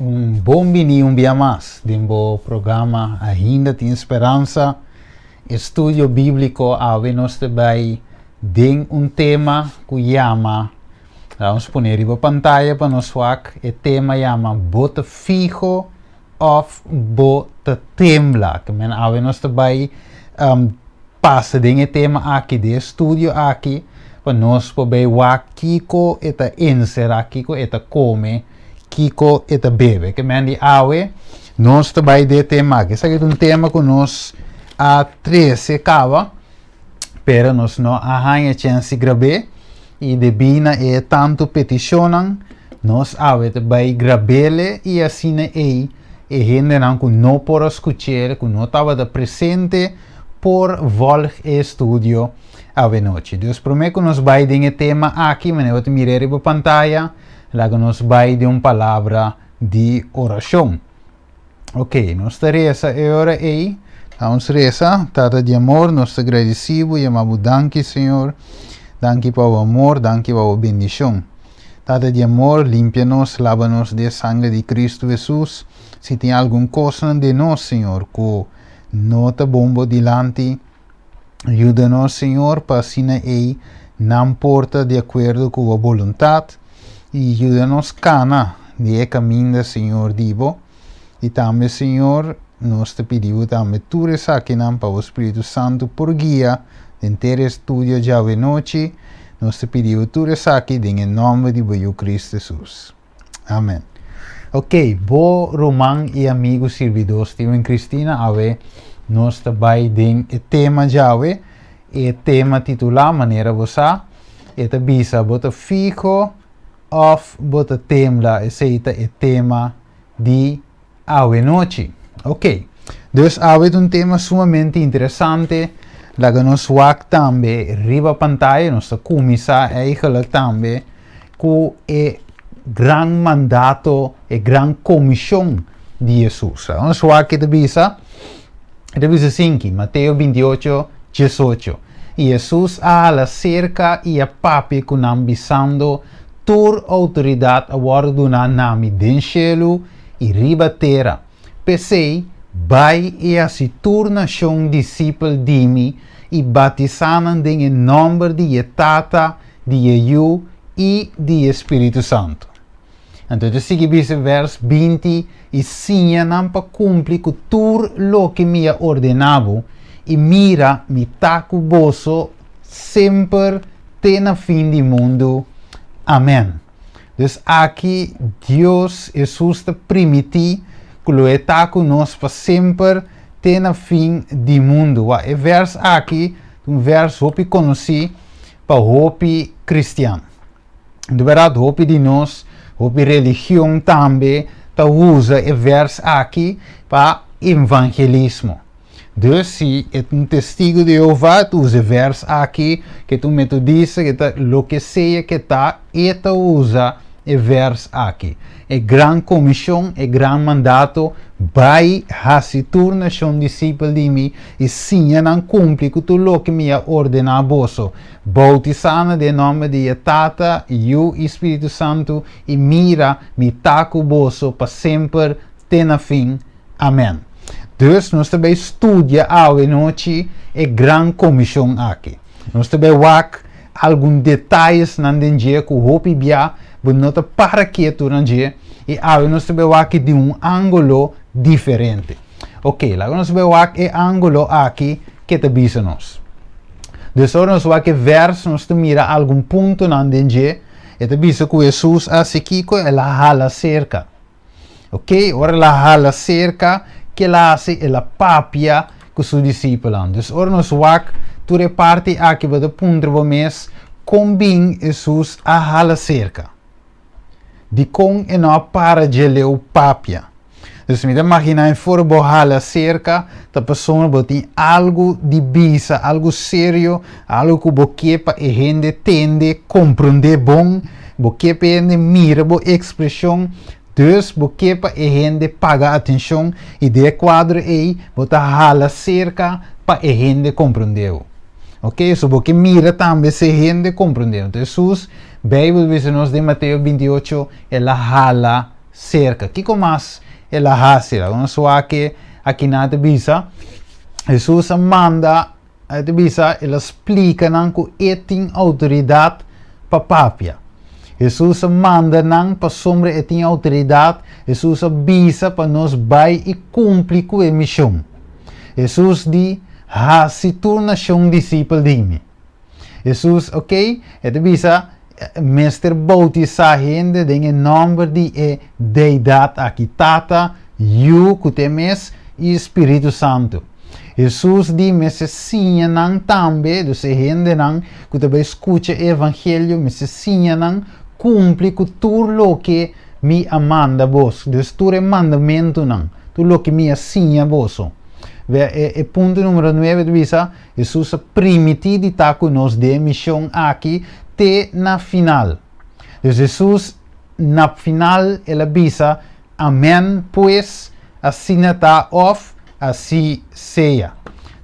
Un bon bini un bia mas den bo programa Ainda Tin Speransa, estudio bíbliko. Awe nos ta bai den un tema ku yama, vamos pone riba pantaya pa nos wak, e tema yama "Bo ta fiho òf bo ta tembla?" Ke men awe nos ta bai pasa den e tema aki, den e estudio aki, pa nos por bai wak kiko e ta enserá, kiko e ta kome, kiko e ta bebe. Ke men di awe nos ta bai den e tema aki. Esaki ta un tema ku nos a trese kaba, pero nos no a haña chèns di grab'é, i debí na e tantu petishonnan, nos awe ta bai grab'el i asina ei e hendenan ku no por a skuch'el, ku no tabata presente, por vòlg e estudio awe nochi. Dus promé ku nos bai den e tema aki, manera bo ta mir'é riba pantaya, laga nos bai den un palabra di orashon. Ok, nos ta resa e ora ei. Vamos resa. Tata di amor, nos ta gradisí bo, yama bo danki, Señor. Danki pa bo amor, danki pa bo bendishon. Tata di amor, limpia nos, laba nos den sangre di Cristo Hesus. Si tin algun kosnan den nos, Señor, ku no ta bon bo dilanti, yuda nos, Señor, pa asina ei nan por ta di akuerdo ku bo boluntat. I yuda nos kana di e kaminda, Señor, di bo. I tambe, Señor, nos ta pidi bo tambe tur esakinan pa bo Spiritu Santu por guia den ter e estudio djawe nochi. Nos ta pidi bo tur esaki den e nòmber di bo Yu Cristo Hesus. Amen. Ok, bo ruman i amigu sirbidó Steven Cristina. Awe nos ta bai den e tema djawe. E tema titulá, manera bo sa, e ta bisa "Bo ta fiho òf bo ta tembla?" Esei ta e tema di awe nochi. Ok, dus awe ta un tema sumamente interesante. Laga nos wak tambe riba pantaya. Nos ta kuminsá eigenlijk tambe ku e gran mandato, e gran komishon di Hesus. Nos wak ke ta bisa. E ta bisa sinki, Mateo 28, 18. I Hesus a hala serka i a papia ku nan bisando: "Tur outoridat a wòrdu duná na mi den shelu i riba tera. P'esei, bai i hasi tur nashon disipel di mi i batisá nan den e nòmber di e Tata, di e Yu i di e Spiritu Santu." Anto e ta sigui bisa vers 20: "I siña nan pa kumpli ku tur loke mi a ordená bo, i mira, mi ta ku boso semper te na fin di mundu. Amèn." Dus aki Dios, Hesus ta primití ku lo e ta ku nos pa semper te na fin di mundu. Wak, e vers aki ta un vers hopi konosí pa hopi kristian. Di bèrdat, hopi di nos, hopi religion tambe ta usa e vers aki pa evangelismo. Dus si e ta un Testigu di Jehová, e ta usa e vers aki, ke ta un metodista, ke ta loke sea ke ta, e ta usa e vers aki. E gran komishon, e gran mandato, bai hasi tur nashon disipel di mi i siña nan kumpli ku tur loke mi a ordená boso. Boutisá nan den nòmber di e Tata, Yu i Spiritu Santu, i mira, mi ta ku boso pa semper te na fin. Amèn. Dus nos ta bai studia awe nochi e gran komishon aki. Nos ta bai wak algun detayesnan den dje ku hopi bia bo no ta para ketu na dje, i awe nos ta bai wak di un ángulo diferente. Ok, laga nos bai wak e ángulo aki ke ta bisa nos. Dus ora nos wak e vers, nos ta mira algun puntonan den dje. E ta bisa ku Hesus a hasi kiko? El a hala serka. Ok, ora el a hala serka, ke el a hasi? El a papia ku su disipelnan. Dus ora nos wak tur e parti aki, bo ta puntra bo mes, kon bin Hesus a hala serka? Dikon e no a para dje leu papia? Dus mi ta imaginá e for bo hala serka ta pasobra bo tin algu di bisa, algu serio, algu ku bo ke pa e hende tende, komprondé bon, bo ke pa e hende mira bo ekspreshon, dus bo ke pa e hende paga atenshon i den e kuadro ei bo ta hala serka pa e hende komprondé bo. Ok, so bo ke mira tambe si e hende komprondé bo. Enton Hesus, Beibel bisa nos den Mateo 28, el a hala. serka. Kiko mas el a hasi? Laga nos wak akinan ta bisa, Hesus a manda, e ta bisa, el a splika nan ku e tin outoridat pa papia. Hesus a manda nan pasobra e tin outoridat. Hesus a bisa pa nos bai i kumpli ku e mishon. Hesus di, Hasi tur nashon disipel di mi. Hesus, ok, e ta bisa, mester boutisá hende den e nòmber di e Deidat aki, Tata, Yu, ku ta e mes, i Spiritu Santu. Hesus di mester siña nan tambe, dus e hendenan ku ta bai skucha e evangelio mester siña nan kumpli ku tur loke mi a manda boso, dus tur e mandamentunan, tur loke mi a siña boso. Wea, e e punto numero nuebe ta bisa, Hesus a primiti di ta ku nos den e mishon aki te na final. Dus Hesus na final el a bisa, Amen, pues, asina ta òf así sea.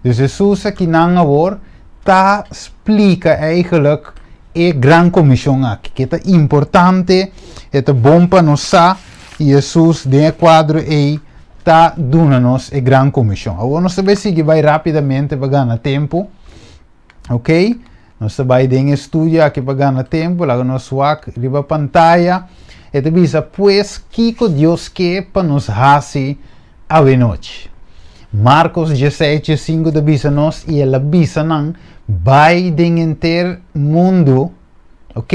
Dus Hesus akinan awor ta splika eigenlijk e gran komishon aki, ke ta importante, e ta bon pa nos sa, i Hesus den e kuadro ei ta duna nos e gran komishon. Awor nos ta bai sigui bai rápidamente pa gana tempu. Ok, nos ta bai den e studio aki pa gana tempu, laga nos wak riba pantaya. E ta bisa, Pues, kiko Dios ke pa nos hasi awenochi? Markos dieseis diesinku ta bisa nos, I el a bisa nan, Bai den henter mundu, ok,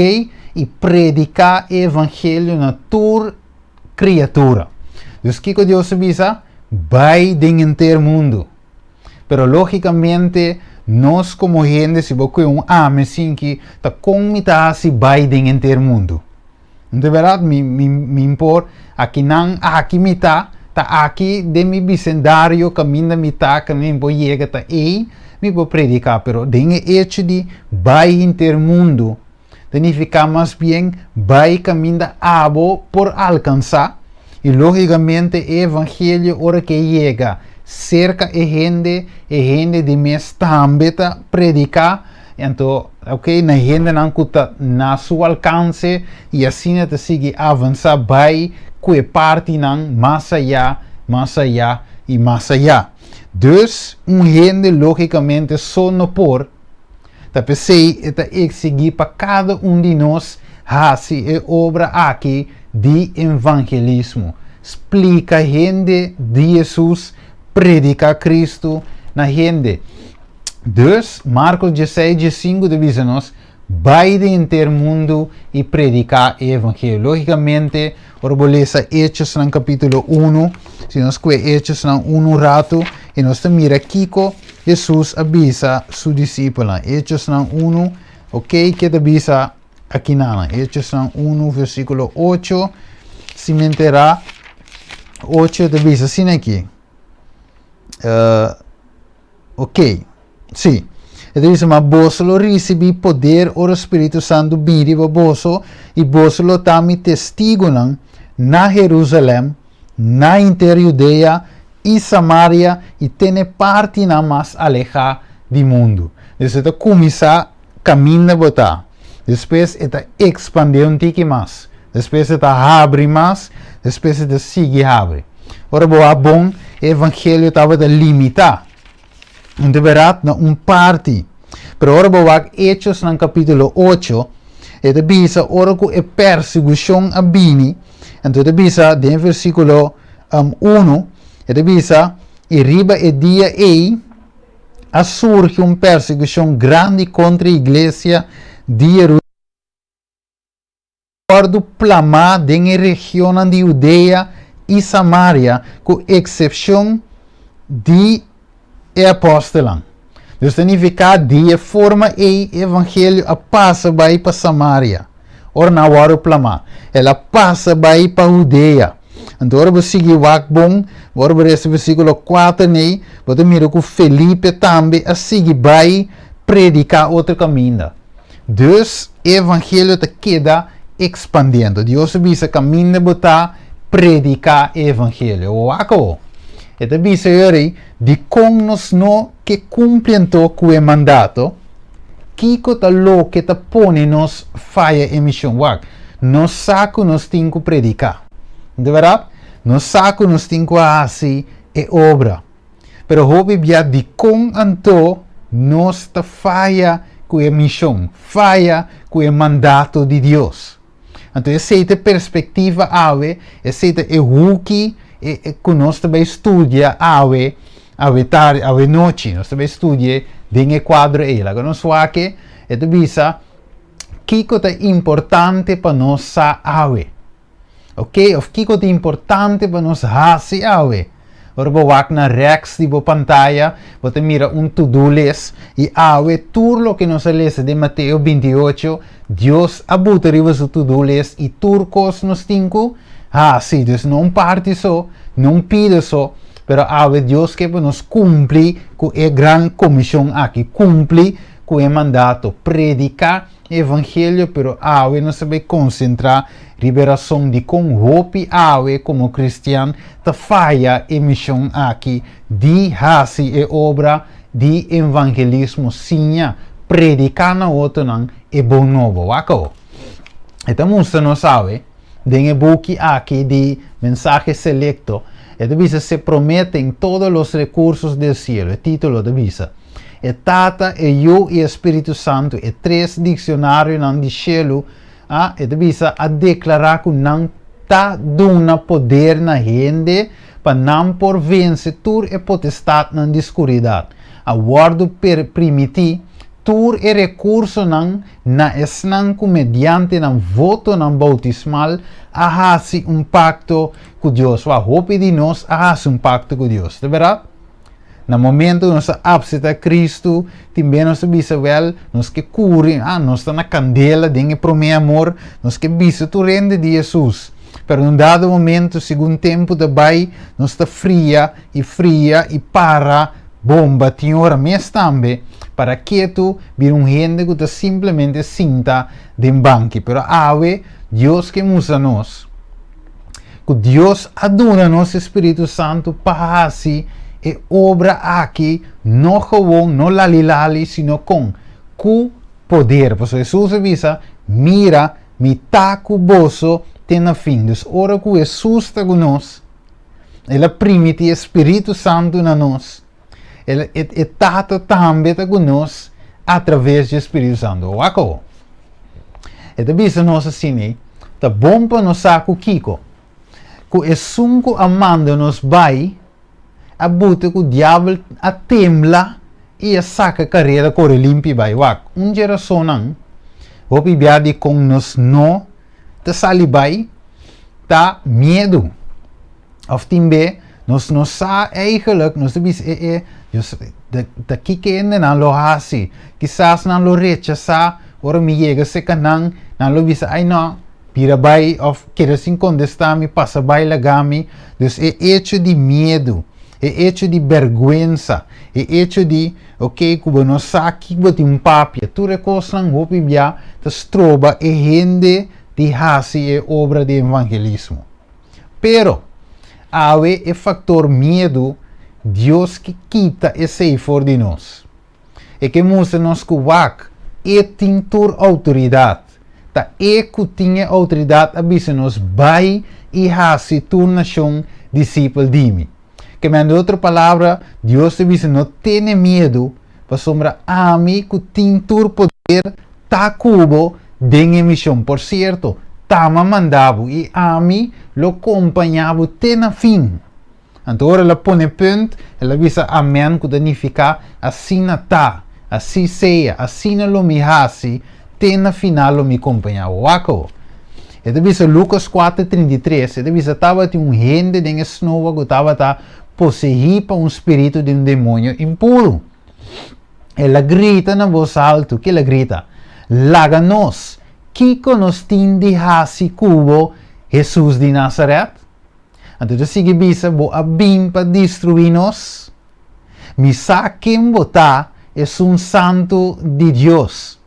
i prediká e evangelio na tur kriatura. Dus kiko Dios a bisa? Bai den henter mundu. Pero lógikamente nos komo hende si bo kue un ame sinki ta kon mi ta hasi bai den henter mundu? No ta bèrdat? Mi mi mi por akinan aki mi ta, ta aki den mi bisendario kaminda mi ta kaminda mi por yega ta ei mi por prediká pero den e echo di bai henter mundu ta nifiká mas bien bai kaminda abo por alkansá i lógikamente e evangelio ora ke yega serka e hende, e hende di mes tambe ta prediká, anto ok na hendenan ku ta na su alkanse i asina ta sigui avansá bai ku e partinan mas ayá, mas ayá i mas ayá. Dus un hende lógikamente so no por. Ta p'esei e ta eksigí pa kada un di nos hasi e obra aki di evangelismo, splika hende di Hesus, prediká Kristu na hende. Dus, Markos dieseis, diesinku ta bisa nos, Bai den henter mundu i prediká e evangelio. Lógikamente, ora bo lesa Hechosnan kapítulo unu, si nos kue Hechosnan unu ratu i nos ta mira kiko Hesus a bisa su disipelnan. Hechosnan unu, ok, ke ta bisa akinanan? Hechosnan unu, versíkulo ocho, si mi enterá, ocho ta bisa asina aki. Ok, sí. E ta bisa, ma boso lo risibí poder ora Spiritu Santu bin riba boso, i boso lo ta mi testigunan na Herusalèm, na henter Judea i Samaria i te n'e partinan mas alehá di mundu. Dus e ta kuminsá kaminda bo ta. Despues e ta ekspandé un tiki mas. Despues e ta habri mas. Despues e ta sigui habri. Ora bo wak bon, e evangelio tabata limitá, un deberat na un parti. Pero ora bo wak Hechosnan kapítulo ocho, e ta bisa ora ku e persigushon a bini, anto e ta bisa den versíkulo unu, e ta bisa, I riba e dia ei a surgi un persigushon grandi kontra e iglesia di Jerusalèm. Wòrdu plamá den e regionnan di Hudea i Samaria, ku eksepshon di e apòstelnan. Dus ta nifiká di e forma ei e evangelio a pasa bai pa Samaria, ora nan a wòrdu plamá. El a pasa bai pa Hudea. Anto ora bo sigui wak bon, ora bo resa versíkulo kuater nei, bo ta mira ku Felipe tambe a sigui bai prediká otro kaminda. Dus e evangelio ta keda ekspandiendo. Dios a bisa kaminda bo ta prediká e evangelio. Wak awor. E ta bisa yori, dikon nos no ke kumpli anto ku e mandato? Kiko ta loke ta pone nos faya e mishon? Wak, nos sa ku nos tin ku prediká. Di berdat? Nos sa ku nos tin ku hasi e obra. Pero hopi bia dikon anto nos ta faya ku e mishon, faya ku e mandato di Dios? Anto esei ta e perspektiva awe, esei ta e huki ku nos ta bai studia awe, awe tardi, awe nochi. Nos ta bai studia den e kuadro ei. Laga nos wak e ta bisa kiko ta importante pa nos sa awe. Ok, of kiko ta importante pa nos hasi awe? Ora bo wak na rèks di bo pantaya, bo ta mira un to-do list, i awe tur loke nos a lesa den Mateo 28, Dios a buta riba su to-do list i tur kos nos tin ku hasi. Dus no un parti so, no un pida so, pero awe Dios ke pa nos kumpli ku e gran komishon aki, kumpli ku e mandato, prediká Evangelio, pero awe nos ta bai konsentrá riba e rason dikon hopi awe komo kristian ta faya e mishon aki di hasi e obra di evangelismo, siña, prediká na otronan e bon nobo. Wak awo. E ta mustra nos awe den e buki aki di Mensahe Selekto, e ta bisa Se prometen todos los recursos del cielo, e título ta bisa. E Tata, e Yu i e Spiritu Santu, e tres dikshonarionan di shelu, a, e ta bisa, a deklará ku nan ta duna poder na hende pa nan por vense tur e potestatnan di skuridat. A wòrdu permití tur e rekursonan na esnan ku mediante nan votonan boutismal a hasi un pakto ku Dios. Wak, hopi di nos a hasi un pakto ku Dios, ta bèrdat? Na momento nos a apseta Cristo, tin bes nos ta bisa, wel, nos ke kuri, ah, nos ta na kandela den e promé amor, nos ke bisa tur hende di Jesus. Pero na un dado momento, segun tempu ta bai, nos ta fria i fria i para bomba. Tin ora mes tambe, para ketu, bira un hende ku ta simplemente sinta den banki. Pero awe, Dios ke mustra nos. Ku Dios a duna nos e Spiritu Santu pa hasi e obra aki, no gewon, no lali-lali, sino kon? Ku poder. Pasobra Hesus a bisa, Mira, mi ta ku boso te na fin. Dus ora ku Hesus ta ku nos, el a primiti e Spiritu Santu na nos, el, e, e Tata tambe ta ku nos atraves di e Spiritu Santu. Wak awo. E ta bisa nos asina, Ta bon pa nos sa ku kiko? Ku esun ku a manda nos bai a buta ku diabel a tembla i a saka karera kore limpi bai. Wak, un dje rasonnan hopi bia dikon nos no ta sali bai ta miedu. Of tin be nos no sa eigenlijk, nos ta bisa e e, Dios, ta kiko hende nan lo hasi? Kisas nan lo rechasá ora mi yega serka nan, nan lo bisa, ai no, bira bai of keda sin kontestá mi, pasa bai laga mi. Dus e echo di miedu, e echo di bèrgwensa, e echo di, ok, ku bo no sa kiko bo tin papia, tur e kosnan hopi bia ta stroba e hende di hasi e obra di evangelismo. Pero, awe e faktor miedu, Dios ke kita esei for di nos. E ke mustra nos ku wak, E tin tur outoridat. Ta E ku tin e outoridat a bisa nos bai i hasi tur nashon disipel di mi. Ke men di otro palabra, Dios ta bisa no tene miedu, pasobra ami ku tin tur poder ta ku bo den e mishon. Por sierto, Tama manda bo i ami lo kompañá bo te na fin. Anto ora el a pone punt, el a bisa amen ku ta nifiká asina ta, así sea, asina lo mi hasi, te na final lo mi kompañá bo. Wak awo. E ta bisa Lukas kuater 33, e ta bisa tabatin un hende den e snoa ku tabata poseí pa un spiritu di un demonio impuru. El a grita na bos altu, ke el a grita? Laga nos! Kiko nos tin di hasi ku bo, Hesus di Nazaret? Anto e ta sigui bisa, Bo a bin pa destruí nos? Mi sa ken bo ta, esun Santu di Dios.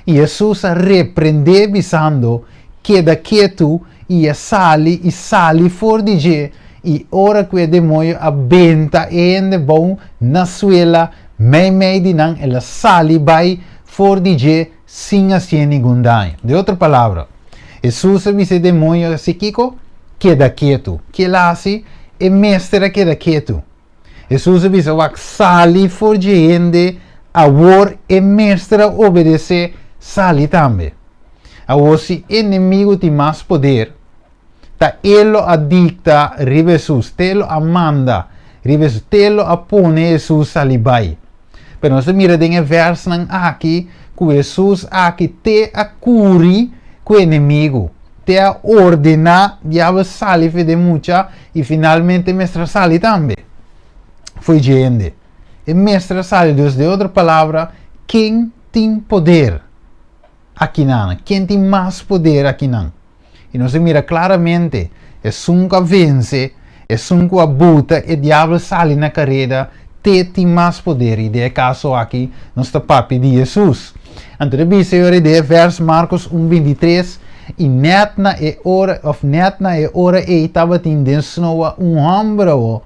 I Hesus a reprendé bisando, Keda ketu, i a sali i sali for di dje, i ora ku e demoño a benta e hende bou na suela meimei di nan, el a sali bai for di dje sin hasié ningun daño. Den otro palabra, Hesus a bisa e demoño hasi kiko? Keda ketu. Ki el a hasi? E mester a keda ketu. Hesus a bisa, Wak, sali for dje hende awor. E mester a obedesé, sali tambe. Awor si enemigu tin mas poder, ta e lo a dikta riba Hesus, te lo a manda riba Hesus, te lo a pone Hesus sali bai. Pero nos ta mira den e vèrsnan aki ku Hesus aki te a kuri ku enemigu, te a ordená diabel sali for den mucha i finalmente mester a sali tambe for dje hende. E mester a sali, dus den otro palabra, ken tin poder akinan? Ken tin mas poder akinan? I nos a mira klaramente, esun ku a vense, esun ku a buta e diabel sali na kareda, te tin mas poder. I den e kaso aki nos ta papia di Hesus. Anto ta bisa e ora den e vèrs Markos un 23, I nèt na e ora, òf nèt na e ora ei tabatin den snoa un hòmber awor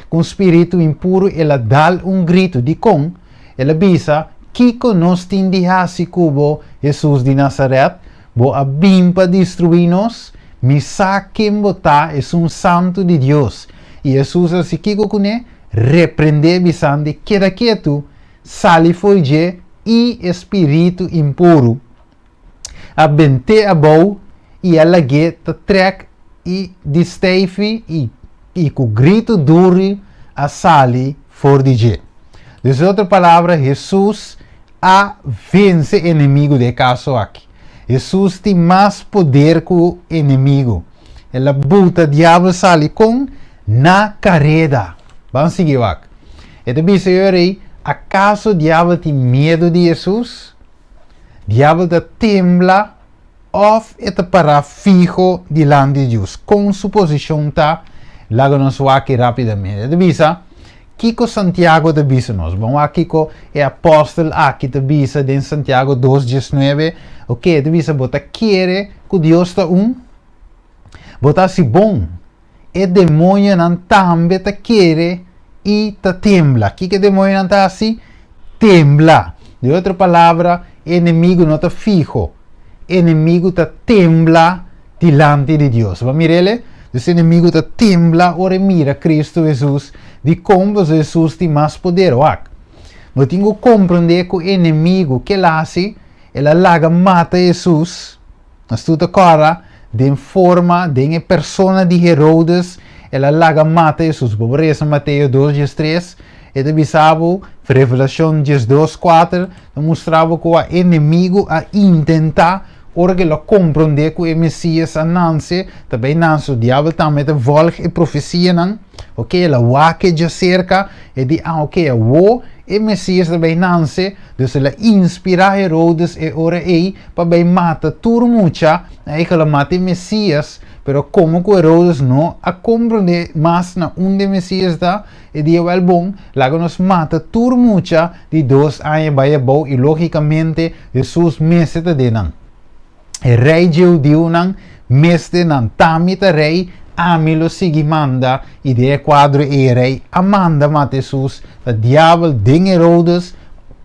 ku un spiritu impuru, el a dal un gritu. Dikon? El a bisa, Kiko nos tin di hasi ku bo, Hesus di Nasarèt? Bo a bin pa destruí nos? Mi sa ken bo ta, esun Santu di Dios. I Hesus a hasi kiko kuné? Reprendé, bisandi, Keda ketu, sali fo'i dje, i e spiritu impuru a bent'é abou i a lag'é ta trèk i di steifi i i ku gritu duru a sali for di dje. Dus otro palabra, Hesus a vense enemigu den e kaso aki. Hesus tin mas poder ku enemigu. El a buta diabel sali kon? Na kareda. Ban sigui wak. E ta bisa e ora ei, Akaso diabel tin miedu di Hesus? Diabel ta tembla òf e ta pará fiho dilanti di Dios? Kon su posishon ta? Laga nos wak rápidamente. E ta bisa, Kiko Santiago ta bisa nos? Bon wak kiko e apòstel aki ta bisa den Santiago 2:19. Oke, e ta bisa, Bo ta kere ku Dios ta un? Bo ta hasi bon. E demoñonan tambe ta kere i ta tembla. Kiko e demoñonan ta hasi? Tembla. Den otro palabra, e enemigu no ta fiho. E enemigu ta tembla dilanti di Dios. Bo a mira el? Dus e enemigu ta tembla ora e mira Cristo Hesus. Dikon? Pasobra Hesus tin mas poder. Wak, bo tin ku komprondé ku e enemigu, ke el a hasi? El a laga mata Hesus. Nos tur ta kòrda den forma, den e persona di Herodes, el a laga mata Hesus. Bo por resa Mateo 2:13, e ta bisa bo, Revelashon 12:4, ta mustra bo ku a enemigu a intentá ora ku el a komprondé ku e Mesias a nanse, ta bai nanse. Diabel tambe ta vòlg e profesianan. Ok, el a wak e djaserka, e di, ah, ok, awor e Mesias ta bai nanse. Dus el a inspirá Herodes e ora ei pa bai mata tur mucha, eigenlijk el a mata e Mesias, pero komo ku Herodes no a komprondé mas na unda e Mesias ta, e di, Wèl bon, laga nos mata tur mucha di 2 aña bai abou i lógikamente Hesus mester ta den nan. E rei dje hudiunan mester nan ta mi ta rei, ami lo sigui manda i den e kuadro ei e rei a manda mata Hesus, ta diabel den Herodes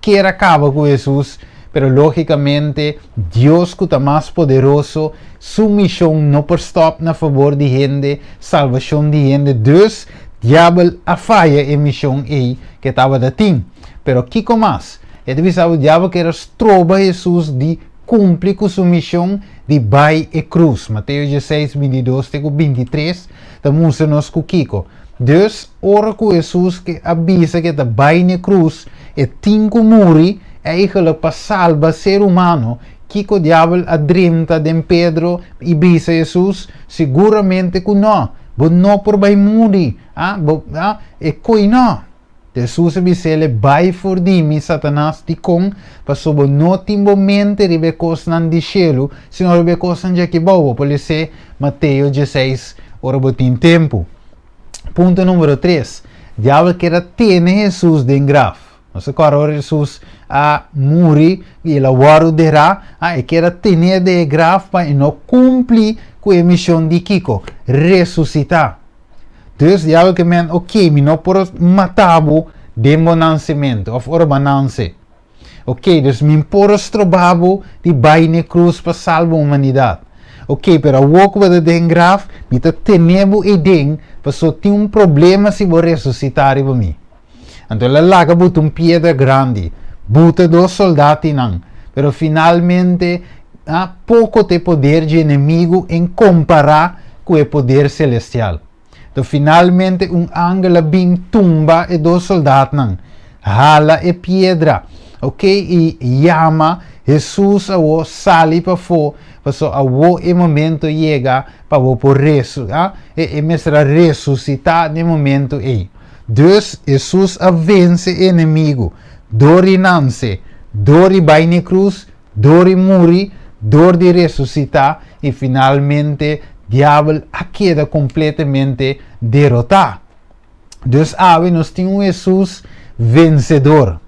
kier a kaba ku Hesus, pero lógikamente Dios ku ta mas poderoso su mishon no por stòp na fabor di hende, salbashon di hende, dus diabel a faya e mishon ei ku e tabata tin. Pero kiko mas? E ta bisa bo diabel kier a stroba Hesus di kumpli ku su mishon di bai e krus. Mateo 16, 22 te ku 23 ta mustra nos ku kiko. Dus, ora ku Hesus ke a bisa ku e ta bai n'e krus, e tin ku muri eigenlijk pa salba ser humano. Kiko diabel a drenta den Pedro i bisa Hesus? Siguramente ku nò! Bo no por bai muri! Ah, bo, ah, e koi nò! Hesus a bis'é, Bai for di mi, Satanas, dikon? Pasobra bo no tin bo mente riba e kosnan di shelu, sino riba e kosnan dje aki bou. Bo por les'é Mateo 16 ora bo tin tempu. Punto numero 3, Diabel kier a tene Hesus den graf. Nos ta kòrda ora Hesus a muri i el a wòrdu derá, e kier a ten'é den e graf pa e no kumpli ku e mishon di kiko? Resusitá. Dus diabel ke men, ok, mi no por mata bo den bo nansementu of ora bo a nanse. Ok, dus mi por stroba bo di bai n'e krus pa salba humanidat. Ok, pero awor ku bo ta den graf, Mi ta tene bo eiden, paso tin un problema si bo resusitá riba mi. Anto el a laga buta un piedra grandi, buta dos soldatinan, pero finalmente ah, poko ta e poder dje enemigu en kompará ku e poder selestial. Anto finalmente un angel a bin tumba e dos soldatnan, hala e piedra, ok, i yama Hesus awo sali pafó, paso awo e momento yega pa bo por resu, ah, e e mester a resusitá den e momento ei. Dus, Hesus a vense e enemigu dor di nanse, dor di bai n'e krus, dor di muri, dor di resusitá i finalmente Diabel a keda kompletamente derotá. Dus awe nos tin un Hesus vensedor.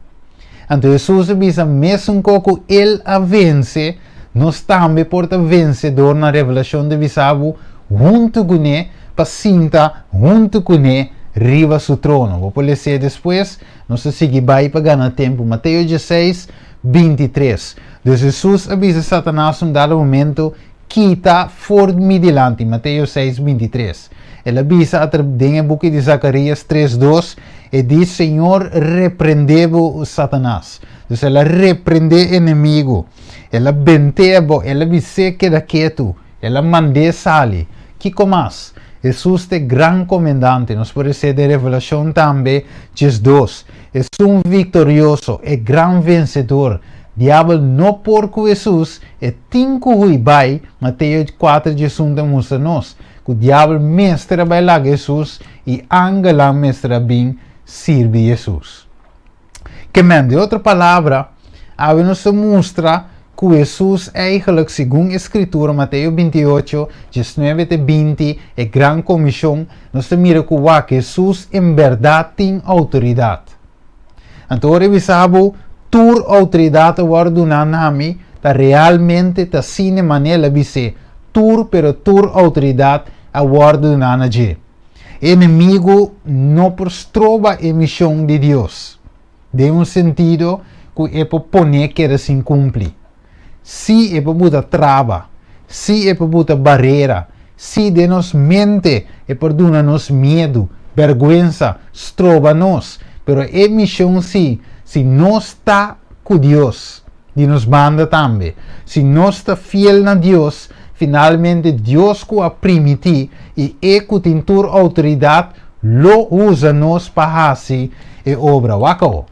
Anto Hesus a bisa mesun ko ku el a vense, nos tambe por ta vensedor na Revelashon ta bisa bo huntu kuné pa sinta huntu kuné riba su trono. Bo por les'é despues, nos ta sigui bai pa gana tempu. Mateo dieseis, 23. Dus Hesus a bisa Satanas un dado momento, Kita for mi dilanti, Mateo seis, 23. El a bisa atra den e buki di Zakarias tres, dos, e di, Señor reprendé bo, Satanas. Dus el a reprendé enemigu. El a bent'é abo, el a bis'é keda ketu, el a mand'é sali. Kiko mas? Hesus ta e gran komendante. Nos por esei den Revelashon tambe 12. Esun viktorioso, e gran vensedor. Diabel no por ku Hesus, e tin ku hui bai, Mateo kuater 11 ta mustra nos ku Diabel mester a bai laga Hesus i angelnan mester a bin sirbi Hesus. Ke men, den otro palabra, awe nos ta mustra ku Hesus eigenlijk, segun e Skritura, Mateo 28, 19 te 20, e Gran Komishon, nos ta mira ku wak Hesus en bèrdat tin outoridat. Anto ora e bisa bo, Tur outoridat a wòrdu duná na mi, ta realmente ta asina e manera el a bis'é, tur pero tur outoridat a wòrdu duná na dje. E enemigu no por stroba e mishon di Dios, den un sentido ku e por pon'é keda sin kumpli. Sí, e por buta traba. Sí, e por buta barera. Sí, den nos mente e por duna nos miedu, bèrgwensa, stroba nos. Pero e mishon sí, si nos ta ku Dios, di nos banda tambe. Si nos ta fiel na Dios, finalmente Dios ku a primití i e ku tin tur outoridat lo usa nos pa hasi e obra. Wak awo.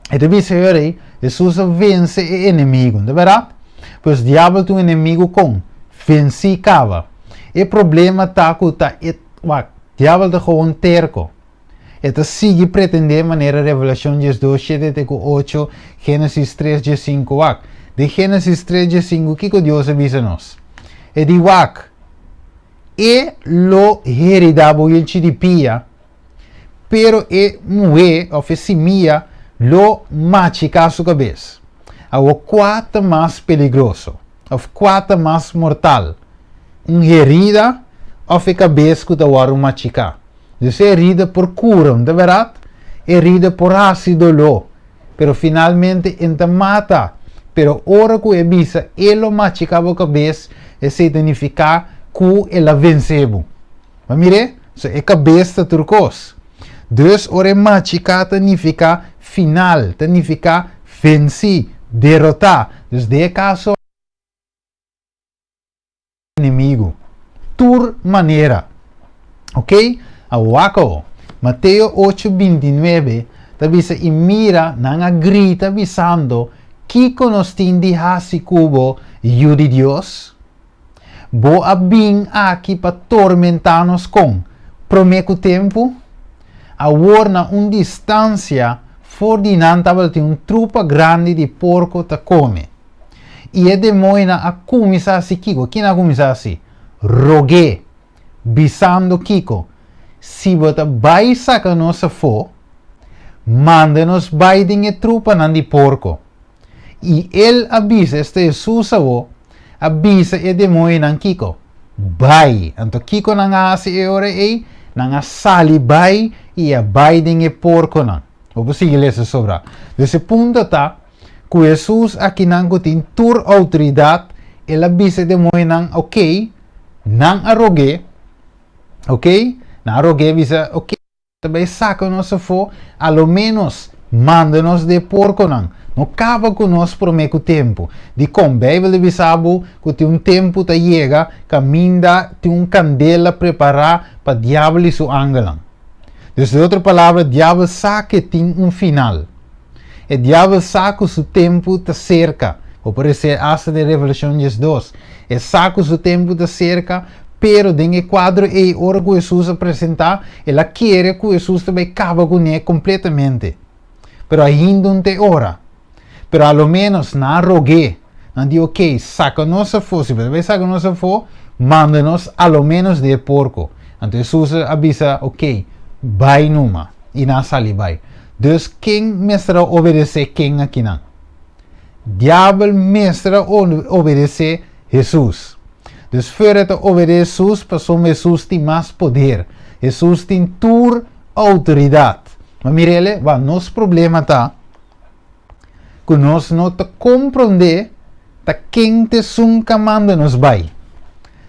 E ta bisa e ora ei, Hesus a vense e enemigu, no ta bèrdat? Pues Diabel ta un enemigu kon? Vensí kaba. E problema ta ku ta e, wak, Diabel ta gewoon terko. E ta sigui pretendé manera Revelashon 12, 7 te ku 8, Génesis 3, 15. Wak, den Génesis 3, 15 kiko Dios a bisa nos? E di, Wak, e lo heridá bo hilchi di pia, pero e muhé òf e simia lo machiká su kabes. Awor kua ta mas peligroso òf kua ta mas mortal, un herida òf e kabes ku ta wòrdu machiká? Dus e herida por kura, no ta bèrdat? E herida por hasi doló, pero finalmente e no ta mata. Pero ora ku e bisa e lo machiká bo kabes, esei ta nifiká ku el a vense bo. Bo a mir'é? So e kabes ta tur kos. Dus ora e machiká ta nifiká final, ta nifiká vensí, derotá. Dus den e kaso enemigu. Tur manera. Ok? Awor wak awor. Mateo ocho 29 ta bisa, I mira, nan a grita bisando, Kiko nos tin di hasi ku bo, Yu di Dios? Bo a bin aki pa tormentá nos kon? Promé ku tempu? Awor na un distansia for di nan tabatin un trupa grandi di porko ta kome. I e demoñonan a kuminsá hasi kiko? Kin a kuminsá hasi? Rog'é, bisando kiko? Si bo ta bai saka nos afó, manda nos bai den e trupanan di porko. I el a bisa, esta Hesus awor, a bisa e demoñonan kiko? Bai! Anto kiko nan a hasi e ora ei? Nan a sali bai i a bai den e porkonan. Bo por sigui lesa sobrá. Dus e punto ta ku Hesus akinan ku tin tur outoridat, el a bisa e demoñonan, Okey, nan a rog'é. Ok? Nan a rog'é bisa, Ok, ta bai saka nos afó, a lo ménos manda nos den e porkonan. No kaba ku nos promé ku tempu. Dikon? Beibel ta bisa bo ku tin un tempu ta yega kaminda tin un kandela prepará pa Diabel i su angelnan. Dus den otro palabra, Diabel sa ku e tin un final. E Diabel sa ku su tempu ta serka. Bo por esei asta den Revelashon 12. E sa ku su tempu ta serka, pero den e kuadro ei ora ku Hesus a presentá, el a kere ku Hesus ta bai kaba kuné kompletamente. Pero ainda un ta e ora. Pero a lo ménos nan a rog'é. Nan di, Okey, saka nos afó. Si bo ta bai saka nos afó, manda nos a lo ménos den e porko. Anto Hesus a bisa, Okey, bai numa. I nan a sali bai. Dus ken mester a obedesé ken akinan? Diabel mester a obedesé Hesus. Dus fuera e ta obedé Hesus pasobra Hesus tin mas poder. Hesus tin tur outoridat. Ma mir'el, wak, nos problema ta ku nos no ta komprondé ta ken ta esun ka manda nos bai.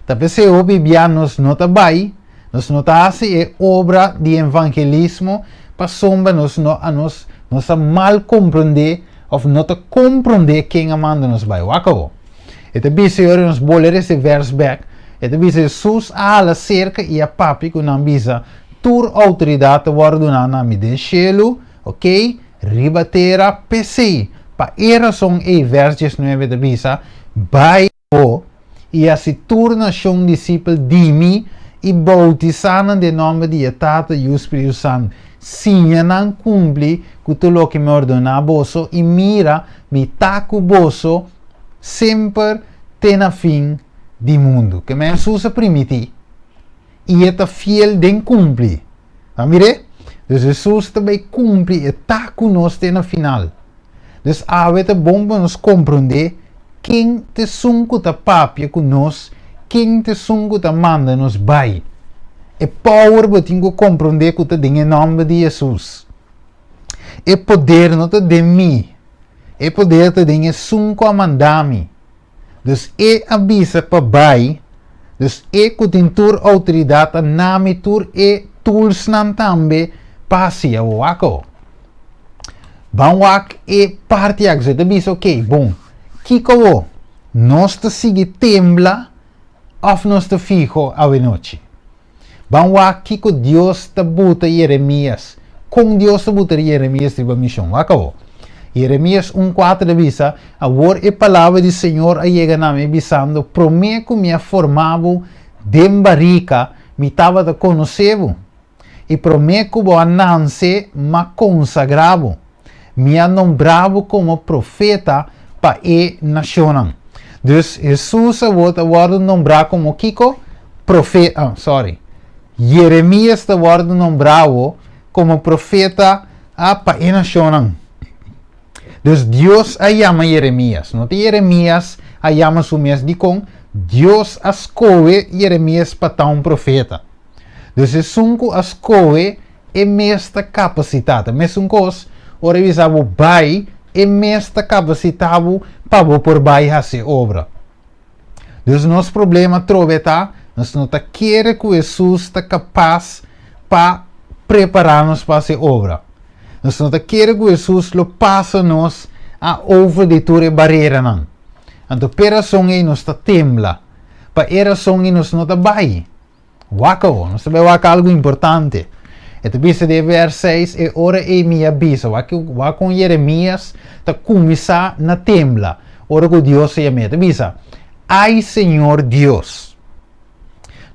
Ta p'esei hopi bia nos no ta bai, nos no ta hasi e obra di evangelismo pasobra nos no a nos nos a mal komprondé òf no ta komprondé ken a manda nos bai. Wak awor. E ta bisa i ora nos bolbe rese vèrs bèk, e ta bisa Hesus a hala serka i a papia ku nan bisa, Tur outoridat ta wòrdu duná na mi den shelu, Ok, riba tera, p'esei, pa e rason ei vers 19 ta bisa, Bai bo i hasi tur nashon disipel di mi i boutisá nan den nòmber di e Tata, Yu, Spiritu Santu. Siña nan kumpli ku tur loke mi ordená boso, i mira, mi ta ku boso semper te na fin di mundu. Ke men Hesus a primití, i e ta fiel den kumpli. A mir'é? Dus Hesus ta bai kumpli e ta ku nos te na final. Dus awe ta bon pa nos komprondé ken ta esun ku ta papia ku nos, ken ta esun ku ta manda nos bai. E power bo tin ku komprondé ku ta den e nòmber di Hesus. E poder no ta den mi, e poder ta den esun ku a manda mi. Dus e a bisa pa bai, dus e ku tin tur outoridat a nami tur e toolsnan tambe pa hasi a wak o. Ban wak e parti aki, so e ta bisa ok, bon, kiko awo? Nos ta sigui tembla òf nos ta fiho awenochi? Ban wak kiko Dios ta buta Jeremias. Kon Dios ta buta Jeremias riba mishon? Wak awor. Jeremias un kuater ta bisa, Awor e palabra di Señor a yega na mi bisando, Promé ku mi a forma bo den barika, mi tabata konosé bo. I promé ku bo a nanse, m'a konsagrá bo. Mi a nombrá bo komo profeta pa e nashonnan. Dus, Hesus awor ta wòrdu nombrá komo kiko? Profe, ah, sorry. Jeremias ta wòrdu nombrá awor komo profeta ah, pa e nashonnan. Dus Dios a yama Jeremias. No ta Jeremias a yama su mes. Dikon? Dios a skohe Jeremias pa ta un profeta. Dus esun ku a skohe e mes ta kapasitá. Ta mesun kos ora e bisa bo bai, e mes ta kapasitá bo pa bo por bai hasi e obra. Dus nos problema atrobe ta, nos no ta kere ku Hesus ta kapas pa prepará nos pa hasi e obra. Nos no ta kere ku Hesus lo pasa nos a over di tur e bareranan. Anto p'e rason ei nos ta tembla. Pa e rason ei nos no ta bai. Wak awor, nos ta bai wak algu importante. E ta bisa den vers 6, E ora ei mi a bisa, wak, wak kon Jeremias ta kuminsá na tembla ora ku Dios a yam'é. E ta bisa, Ai, Señor Dios!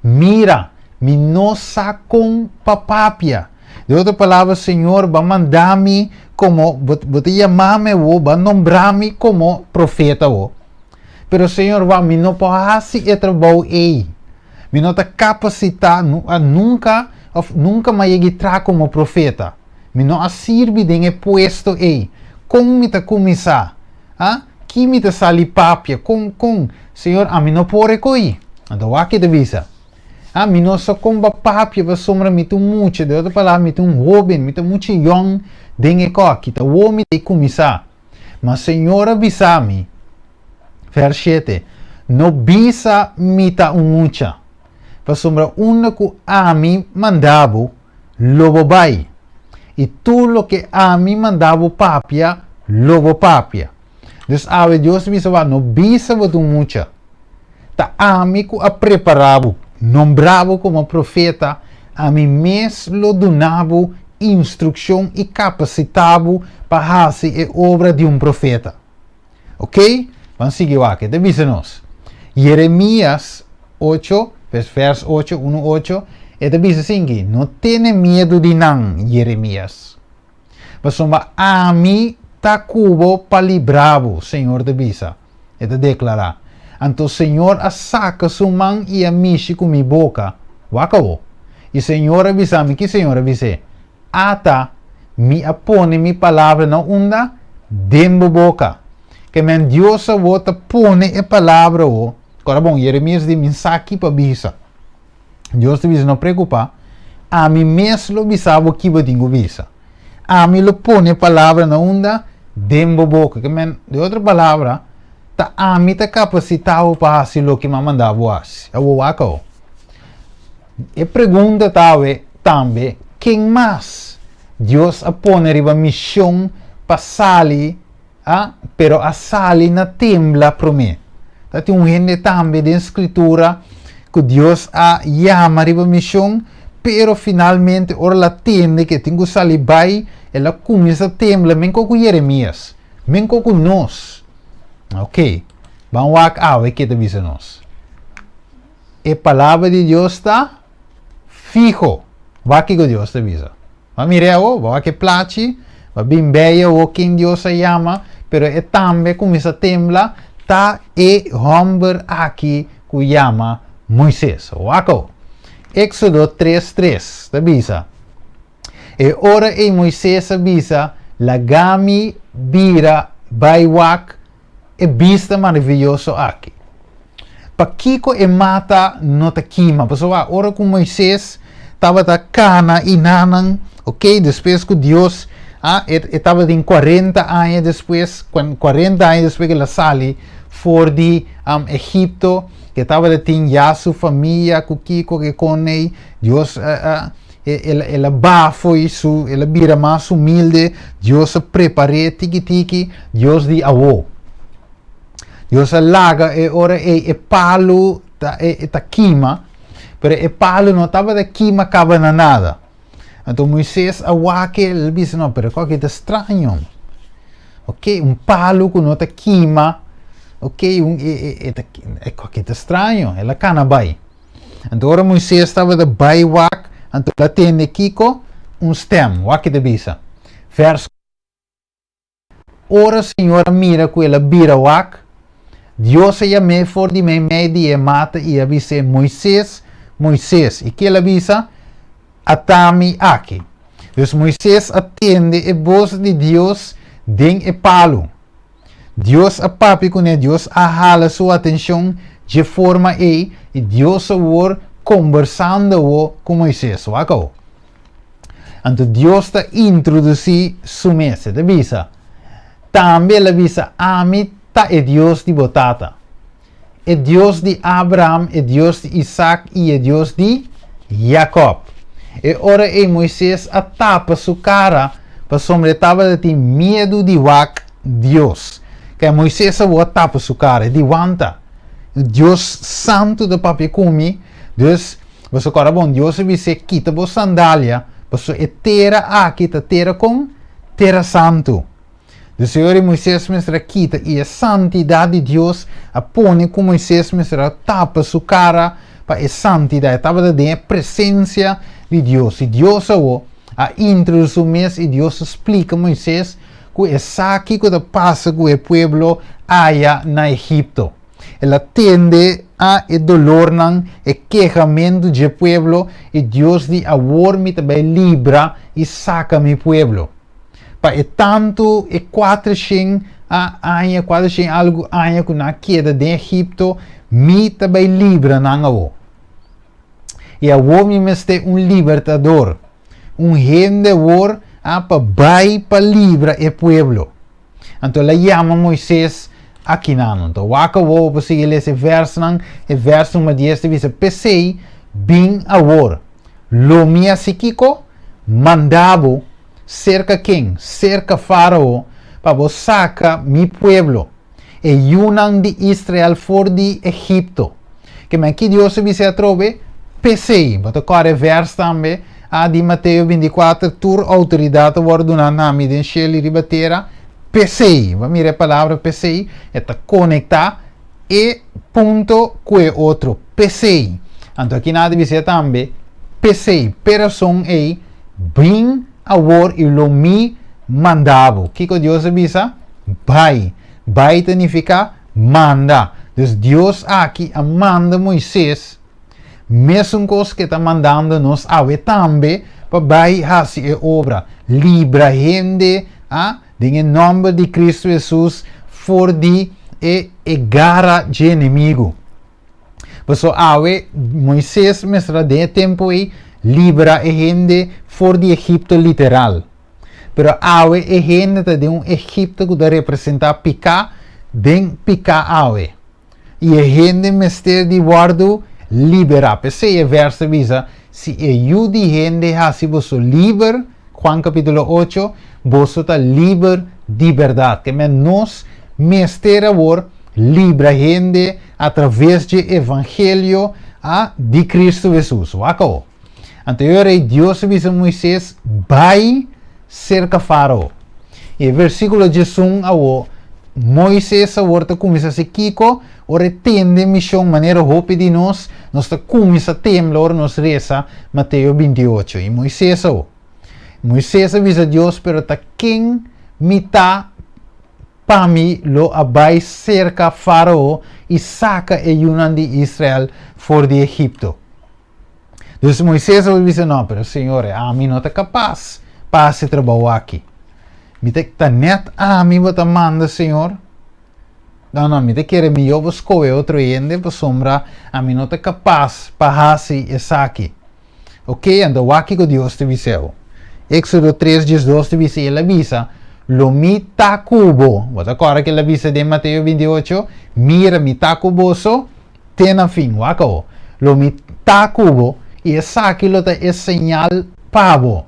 Mira, mi no sa kon pa papia. Den otro palabra, Señor, bo a manda mi komo, bo, bo ta yama mi awor, bo a nombra mi komo profeta awor. Pero Señor, wak, mi no por hasi e trabou ei. Mi no ta kapasitá nunka òf nunka m'a yega i traha komo profeta. Mi no a sirbi den e puesto ei. Kon mi ta kuminsá? A? Ki mi ta sali papia? Kon, kon? Señor, ami no por e ko'i. Anto wak e ta bisa, A, mi no sa kon pa papia pasobra mi ta un mucha, den otro palabra mi ta un hóben, mi ta mucha yòn den e kòki. Ta wou mi ta kuminsá. Ma Señor a bisa mi, vers shete, No bisa mi ta un mucha. Pasobra unda ku ami manda bo, lo bo bai, i tur loke ami manda bo papia, lo bo papia. Dus awe Dios ta bisa bo, no bisa bo ta un mucha. Ta ami ku a prepará bo, nombrá bo komo profeta, ami mes lo duna bo instrukshon i kapasitá bo pa hasi e obra di un profeta. Ok, ban sigui wak, e ta bisa nos. Jeremias 8, vers 8, 1, 8, e ta bisa asinki, No tene miedu di nan, Jeremias, pasobra ami ta ku bo pa libra bo, Señor ta bisa, e ta deklará. Anto Señor a saka su man i a mishi ku mi boka. Wak awor. I Señor a bisa mi, ki Señor a bis'é? Ata, mi a pone mi palabra na unda? Den bo boka. Ke men Dios awor ta pone e palabra awor. Kora bon, Jeremias di, Mi sa ki pa bisa. Dios ta bisa, No preocupa, ami mes lo bisa bo ki bo tin ku bisa. Ami lo pone e palabra na unda? Den bo boka. Ke men, di otro palabra, ta ami ta kapasita bo pa hasi loke mi a manda bo hasi. Awor wak awor. E pregunta ta awe tambe, ken mas Dios a pone riba mision pa sali, a pero a sali na tembla promé? Ta tin un hende tambe den Scritura cu Dios a yama riba mision, pero finalmente ora el a tende cu e tin cu sali bai, el a cuminsa tembla, menco cu Jeremias, menco cu nos. Ok, ban wak awe ke ta bisa nos. E palabra di Dios ta fiho. Wak kiko Dios ta bisa. Ba mira awo, ba wak e plachi, ba bin bei awo ken Dios a yama, pero e tambe kuminsa tembla, ta e hòmber aki ku yama Moises. Wak awo. Éxodo 3:3 ta bisa, E ora ei Moises a bisa, Laga mi bira bai wak e bista maraviyoso aki. Pakiko e mata no ta kima? Pasobra ora ku Moises tabata kana i nanan, ok, despues ku Dios a, e, e tabatin 40 aña despues, 40 aña despues ku el a sali for di um, Egipto, e tabata tin ya su famia ku kiko ke kon ei, Dios a, a, el, el a baha fo'i su, el a bira mas humilde, Dios a prepar'é tiki tiki, Dios di awó. Dios a laga e ora ei e palu ta, e, e ta kima, pero e palu no tabata kima kaba na nada. Anto Moisés a wak el, el bisa, no, pero kòke ta straño. Ok, un palu ku no ta kima, ok, un, e, e, e ta, e kòke ta straño, el a kana bai. Anto ora Moisés tabata bai wak, anto el a tende kiko? Un stèm. Wak ki ta bisa. Vers. Ora Señor a mira ku el a bira wak, Dios a yam'é for di meimei di e mata i a bis'é, Moisés, Moisés. I ke el a bisa? Ata mi aki. Dus Moisés a tende e bos di Dios den e palu. Dios a papia kuné, Dios a hala su atenshon dje forma ei, i Dios awor kombersando awor ku Moisés. Wak awor. Anto Dios ta introdusí su mes. E ta bisa, Tambe el a bisa, Ami ta e Dios di bo tata, e Dios di Abraham, e Dios di Isak i e Dios di Jakòb. E ora ei Moisés a tapa su kara, pasobra e tabata tin miedu di wak Dios. Kaya Moisés awor a tapa su kara, e di, Wanta, Dios santu ta papia ku mi. Dus, boso kòrda bon, Dios a bis'é, Kita bo sandalia, pasobra e tera aki ta tera kon? Tera santu. De Señor i Moisés mester a kita i e santidat di Dios a pone ku Moisés mester a tapa su kara pa e santidat. E tabata den e presensia di Dios. I Dios awor a introdusi su mes i Dios a splika Moisés ku e sa kiko ta pasa ku e pueblo aya na Egipto. El a tende a e dolornan, e kehamentu dje pueblo i Dios di awor mi ta bai libra i saka mi pueblo. Pa e tantu e kuatershen a aña, kuatershen algu aña ku nan a keda den Egipto, mi ta bai libra nan awor. I awor mi mester un libertador, un hende awor a pa bai pa libra e pueblo. Anto el a yama Moisés akinan. Anto wak awor bo por sigui lesa e vèrsnan. E vèrs number dies ta bisa, P'esei, Bin awor, lo mi hasi kiko? Manda bo serka ken? Serka Fárao, pa bo saka mi pueblo, e yunan di Israel for di Egipto. Ke men ki Dios a bis'é atrobe? P'esei, bo ta kòrda e vèrs tambe, a di Mateo 24, Tur outoridat a wòrdu duná na mi den shelu i riba tera. P'esei, bo a mira e palabra p'esei, e ta konektá e punto ku e otro. P'esei. Anto aki nan a di bis'é tambe, P'esei, p'e rason ei, bin awor i lo mi manda bo. Kiko Dios a bisa? Bai. Bai ta nifiká manda. Dus Dios aki a manda Moises, mesun kos ku e ta mandando nos awe tambe, pa bai hasi e obra, libra hende, a, den e nòmber di Kristu Hesus for di e e gara dje enemigu. Pasobra awe Moises mester a den e tempu ei libra e hende for di Egipto literal. Pero awe e hende ta den un Egipto ku ta representá piká den piká awe. I e hende mester di wòrdu liberá. P'esei e vèrs ta bisa, Si e Yu di hende hasi boso liber, Juan kapítulo ocho, boso ta liber di bèrdat. Ke men nos mester awor libra hende atraves dje evangelio a di Kristu Hesus. Wak awo. Anto e ora ei Dios a bisa Moises, Bai serka Fárao. I e versíkulo 11 awo, Moises awor ta kuminsá hasi kiko? Ora e tende mishon manera hopi di nos, nos ta kuminsá tembla ora nos resa Mateo 28. I Moises awo. Moises a bisa Dios, Pero ta ken mi ta pa mi lo a bai serka Fárao i saka e yunan di Israel for di Egipto? Dus Moises a bisa, No, pero Señor, ami no ta kapas pa hasi e trabou aki. Mi ta, ta nèt ami bo ta manda, Señor? No, no, mi ta kere mihó bo skohe otro hende pasobra ami no ta kapas pa hasi esaki. Oke, anto wak kiko Dios ta bisa bo. Éksodo 3, 12 ta bisa, i el a bisa, Lo mi ta ku bo. Bo ta kòrda ke el a bisa den Mateo 28? Mira, mi ta ku boso te na fin. Wak awo. Lo mi ta ku bo, i esaki lo ta e señal pa bo.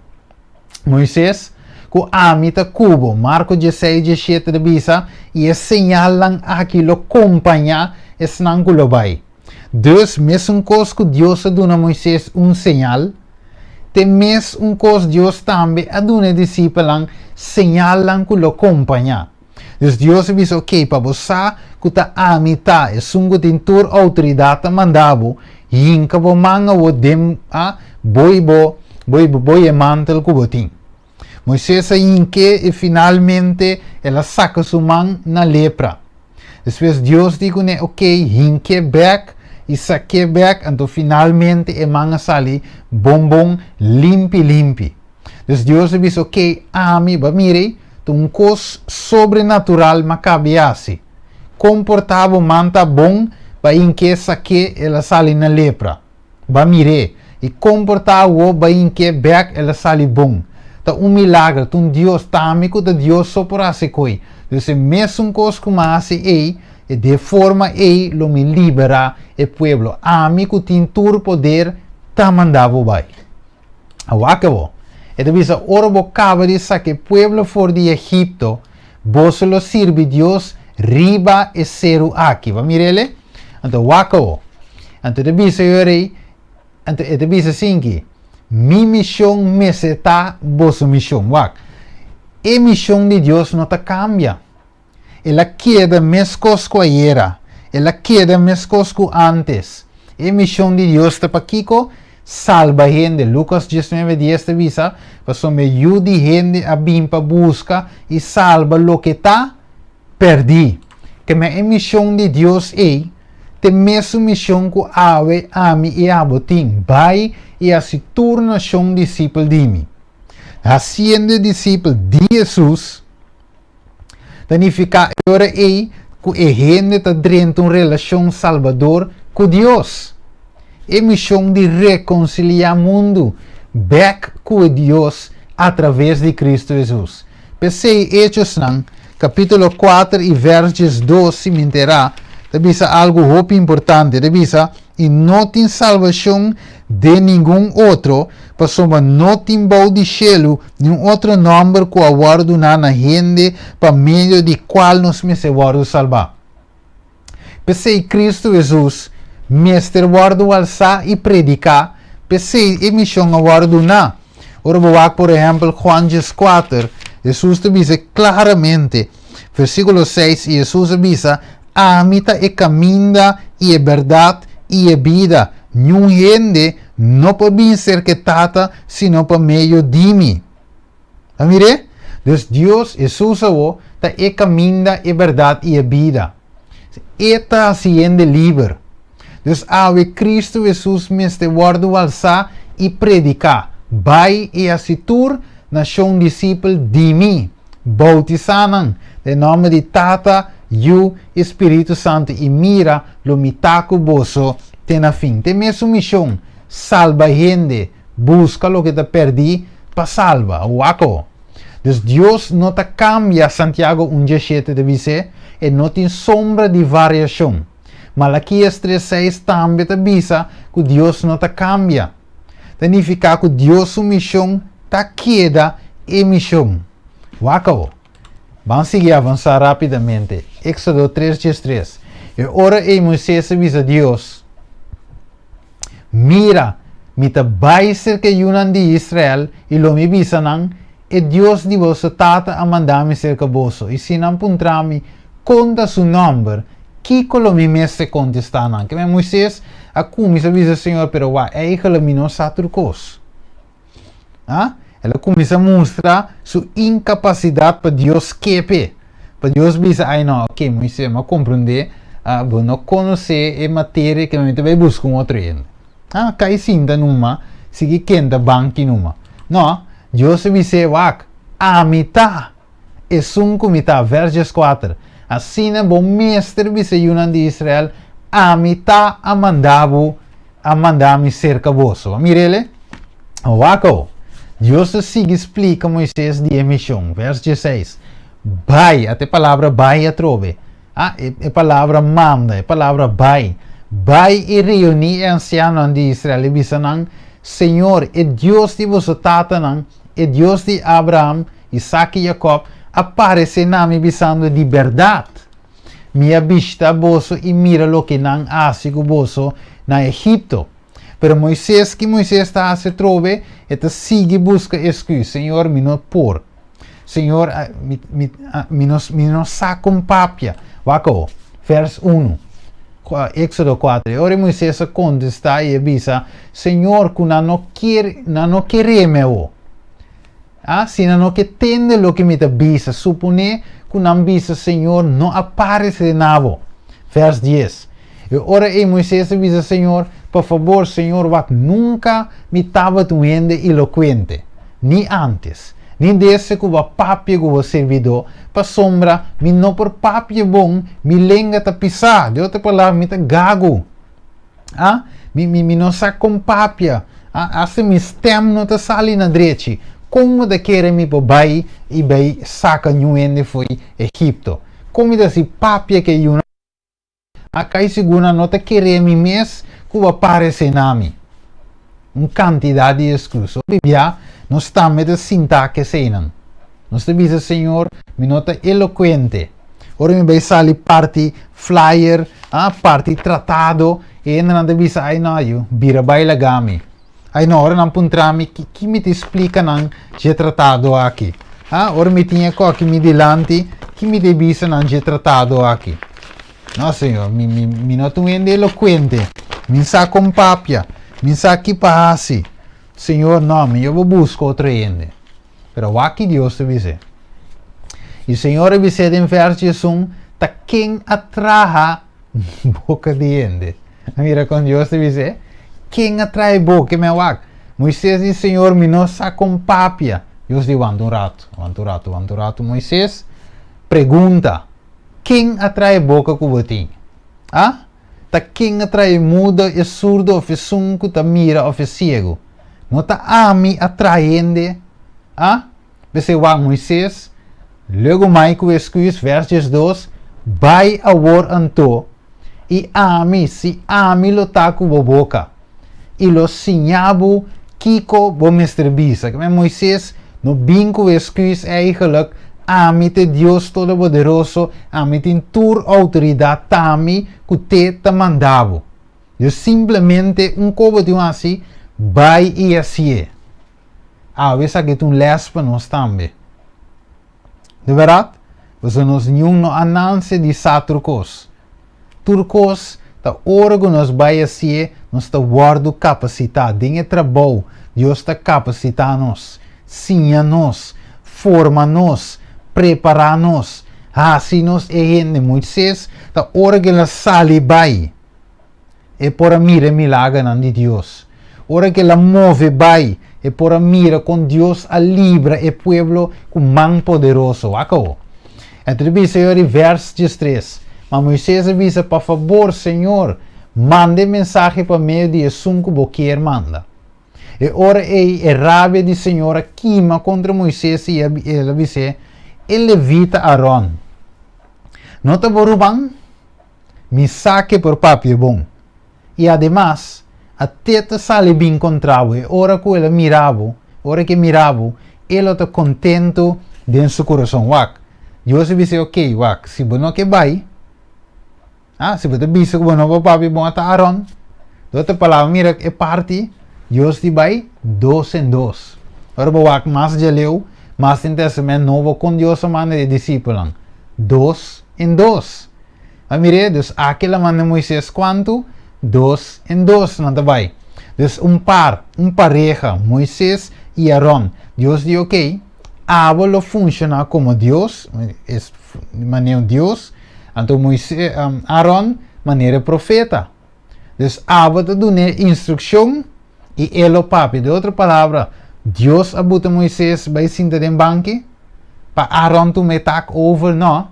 Moises, ku ami ta ku bo. Marko 16, 17 ta bisa, I e señalnan aki lo kompañá esnan ku lo bai. Dus, mesun kos ku Dios a duna Moises un señal, te mes un kos Dios tambe a duna e disipelnan señalnan ku lo kompañá. Dus Dios a bisa, Oké, pa bo sa ku ta ami ta esun ku tin tur outoridat ta manda bo, hinka bo man awor den a boi bo boi bo boi e mantel ku bo tin. Moises a hink'é i finalmente el a saka su man na lepra. Despues Dios di kuné, Oké, hink'é bèk i sak'é bèk, anto finalmente e man a sali bon bon limpi limpi. Dus Dios a bisa, Oké, ami, bo a mira ei, ta un kos sobrenatural m'a kabi hasi. Komportá bo man ta bon pa hink'é sak'é el a sali na lepra. Bo a mir'é. I komportá awor bo a hink'é bèk el a sali bon. Ta un milager, ta un Dios, ta ami ku ta Dios so por hasi koi. Dus e mesun kos ku m'a hasi ei, e di e forma ei lo mi liberá e pueblo. Ami ku tin tur poder ta manda bo bai. Wak bo. E ta bisa, Ora bo kaba di saka e pueblo for di Egipto, boso lo sirbi Dios riba e seru aki. Bo a mira el? Anto wak bo. Anto e ta bisa e rei, anto e ta bisa asinki, Mi mishon mester ta boso mishon. Wak. E mishon di Dios no ta kambia. El a keda meskos ku ayera. El a keda meskos ku ántes. E mishon di Dios ta pakiko? Salba hende. Lukas 19, 10 ta bisa, Pasobra e Yu di hende a bin pa buska i salba loke ta pèrdí. Keme e mishon di Dios ei ta e mesun mishon ku awe ami i abo tin, Bai i hasi tur nashon disipel di mi. Hasiendo e disipel di Hesus, Ta nifiká e ora ei ku e hende ta drenta un relashon salbador ku Dios. E mishon di rekonsiliá mundu bèk ku e Dios atraves di Kristu Hesus. P'esei Hechosnan, kapítulo 4 i vèrs 12 si mi enterá, Ta bisa algu hopi importante. Ta bisa, I no tin salbashon den ningun otro, pasobra no tin bou di shelu niun otro nòmber ku a wòrdu duná na hende pa medio di kual nos mester wòrdu salbá. P'esei Kristu Hesus mester wòrdu alsá i prediká, p'esei e mishon a wòrdu duná. Ora bo wak por ehèmpel Juan 14, Hesus ta bisa klaramente, versíkulo 6, i Hesus a bisa, Ami ta e kaminda i e bèrdat i e bida, niun hende no por bin serka e Tata sino pa medio di mi. Ta mir'é? Dus Dios, Hesus awor, ta e kaminda, e bèrdat i e bida. E ta hasi hende liber. Dus awe Kristu Hesus mester wòrdu alsá i prediká, Bai i hasi tur nashon disipel di mi, boutisá nan den nòmber di Tata, Yu i Spiritu Santu, i mira, lo mi ta ku boso te na fin. Te mesun mishon, salba hende, buska loke ta pèrdí pa salba. Wako! Dus Dios no ta kambia, Santiago un diesshete ta bis'é, e no tin sombra di variashon. Malakias tres seis tambe ta bisa ku Dios no ta kambia. Ta nifiká ku Dios su mishon ta keda e mishon. Wak awo. Ban sigui avansá rápidamente. Éksodo tres 13. E ora ei Moisés a bisa Dios, Mira, mi ta bai serka e yunan di Israel i lo mi bisa nan, E Dios di boso tata a manda mi serka boso. I si nan puntra mi, Kon ta su nòmber? Kiko lo mi mester kontestá nan? Keme Moisés a kuminsá bisa Señor, Pero wak, eigentlik mi no sa tur kos. Ah? El a kuminsá mustra su inkapasidat pa Dios skepe. Pa Dios bisa, Ai no, oké, Moisés, mi a komprondé, ah, bo no konosé e materia ke mi ta bai buska un otro hende. Ah, kai sinta numa, sigui kenta banki numa. No, Dios a bis'é, Wak, ami ta esun ku mi ta, vers 14. Asina bo mester bisa e yunan di Israel, Ami ta a manda bo, a manda mi serka boso. A mir'el? Wak awo. Dios ta sigui splika Moisés di e mishon. Vers 16. Bai, ata e palabra bai atrobe. Ah, e, e palabra manda, e palabra bai. Bai i reuní e ansianonan di Israel i bisa nan, Señor, e Dios di boso tatanan, e Dios di Abraham, Isaac i Jacob, a paresé na mi bisando, Di bèrdat, mi a bishitá boso i mira loke nan a hasi ku boso na Egipto. Pero Moisés, ki Moisés ta hasi atrobe? E ta sigui buska esküs, Señor, mi no por. Señor, mi, mi, mi, no, mi no sa kon papia. Wak awo, vers 1. Éxodo 4. E ora Moisés a kontestá i a bisa, Señor, ku nan no kier, nan no keré mi awo. Ah, si nan no ke tende loke mi ta bisa, suponé ku nan bisa, Señor no a paresé na bo. Vers 10. E ora ei Moisés a bisa Señor, Pa fabor, Señor, wak nunka mi tabata un hende ilokuente, ni ántes, ni desde ku bo a papia ku bo sirbidó, pasobra mi no por papia bon, mi lenga ta pisá, di otro palabra, mi ta gagu. Ah, mi, mi, mi no sa kon papia. Ah, asta mi stèm no ta sali na drechi. Kon bo ta kere mi por bai i bai saka niun hende fo'i Egipto? Kon mi ta hasi papia ku e yunan? A kai sigur nan no ta kere mi mes ku bo a paresé na mi. Un kantidat di eskus. Hopi bia nos tambe ta sinta ku eseinan. Nos ta bisa, Señor, mi no ta elokuente. Ora mi bai sali parti flyer, ah, parti tratado, e hendenan ta bisa, ai no, yu, bira bai laga mi. Ai no, ora nan puntra mi, ki, ki mi ta splika nan dje tratado aki? Ah, ora mi tin e koki mi dilanti, ki mi ta bisa nan dje tratado aki? No, Señor, mi, mi, mi no ta un hende elokuente. Mi sa kon papia, mi sa ki pa hasi. Señor, no, mi yo bo buska otro hende. Pero wak ki Dios ta bis'é. I Señor a bis'é den vers 11, Ta ken a traha boka di hende? Mira kon Dios ta bis'é, Ken a traha e boka? Mi a wak. Moisés di, Señor, mi no sa kon papia. Dios di, Wanta un ratu, wanta un ratu, wanta un ratu, Moisés. Pregunta, Ken a traha e boka ku bo tin? A? Ta ken a traha e mudo, e surdo òf esun ku ta mira òf e siegu? No ta ami a traha hende? A? P'esei wak Moises, luego mai ku eskuis, vers 12, Bai awor anto, I ami, sí, ami lo ta ku bo boka, i lo siña bo kiko bo mester bisa. Ke men Moises no bin ku esküs eigenlijk, Ami ta e Dios Todopoderoso, ami tin tur outoridat, ta ami ku te ta manda bo. Dios simplemente un kobo tin hasi, bai i hasié. Awe esaki ta un lès pa nos tambe. Di bèrdat, pasobra nos niun no a nanse di sa tur kos. Tur kos ta ora ku nos bai hasié, nos ta wòrdu kapasitá. Den e trabou, Dios ta kapasitá nos, siña nos, forma nos, prepará nos, hasi nos e hende. Moises ta ora ku el a sali bai, e por a mira e milagernan di Dios. Ora ku el a move bai, e por a mira kon Dios a libra e pueblo ku man poderoso. Wak awo. E ta bisa yori vèrs 13, Ma Moises a bisa, Pa fabor, Señor, manda e mensahe pa medio di esun ku bo kier manda. E ora ei e rabia di Señor a kima kontra Moises i el a bis'é, E levita Aron no ta bo ruman? Mi sa ke por papia bon. I ademas, a te ta sali bin kontra bo, e ora ku el a mira bo, ora ku e mira bo, e lo ta kontentu den su kurason. Wak, Dios a bis'é, Okey, wak, si bo no ke bai, ah, si bo ta bisa ku bo no por papia bon, ata Aron. De otro palabra, mira e parti, Dios di bai dos en dos. Ora bo wak mas djaleu, mas den Testament Nobo, kon Dios a manda e disipelnan? Dos en dos. A mir'é, dus aki el a manda Moises kuantu? Dos en dos nan ta bai. Dus un par, un pareha, Moises i Aron. Dios di, Okey, abo lo funshoná komo Dios, es manera un Dios, anto Moises, Aron manera e profeta. Dus abo ta dun'é instrukshon i e lo papia. Den otro palabra, Dios a buta Moises bai sinta den banki pa Aron tuma e tak over? No.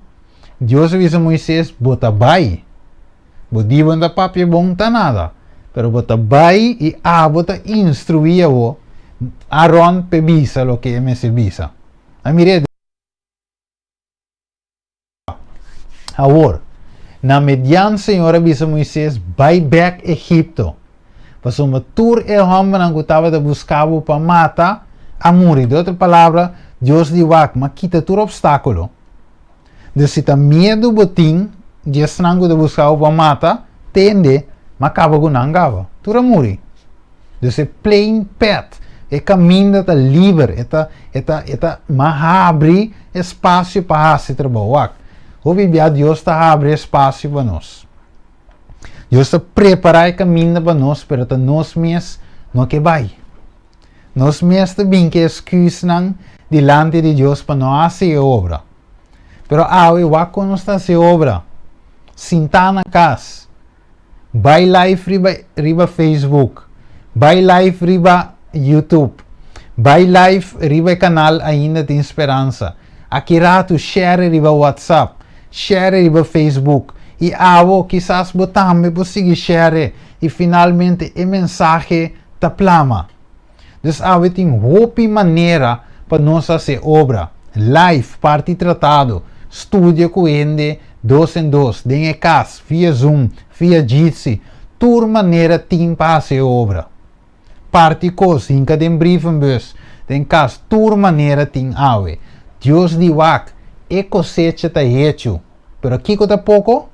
Dios a bisa Moises, Bo ta bai. Bo di bo no ta papia bon ta nada, pero bo ta bai i abo ta instruí awor Aron p'e bisa loke e mester bisa. A mir'é. Awor, na Median Señor a bisa Moises, Bai bèk Egipto, pasobra tur e hòmbernan ku tabata buska bo pa mata a muri. Den otro palabra, Dios di wak, m'a kita tur opstákulo. Dus si ta miedu bo tin di esnan ku ta buska bo pa mata, tende, m'a kaba ku nan kaba. Tur a muri. Dus e plain path, e kaminda ta liber, e ta, e ta, e ta, m'a habri espasio pa hasi trabou. Wak, hopi bia Dios ta habri espasio pa nos. Dios ta prepará e kaminda pa nos, pero ta nos mes no ke bai. Nos mes ta bin ku e esküsnan dilanti di Dios pa no hasi e obra. Pero awe wak kon nos ta hasi e obra? Sintá na kas, bai live riba riba Facebook, bai live riba YouTube, bai live riba e kanal Ainda Tin Speransa. Aki ratu share riba WhatsApp, share riba Facebook i awo kisas bo tambe por sigui share i finalmente e mensahe ta plama. Dus awe tin hopi manera pa nos hasi obra, live, parti tratado, studia ku hende dos en dos, den e kas, via Zoom, via Jitsi, tur manera tin pa hasi e obra. Parti kos, hinka den brievenbus, den kas, tur manera tin awe. Dios di wak, e kosecha ta hechu. Pero kiko ta poko?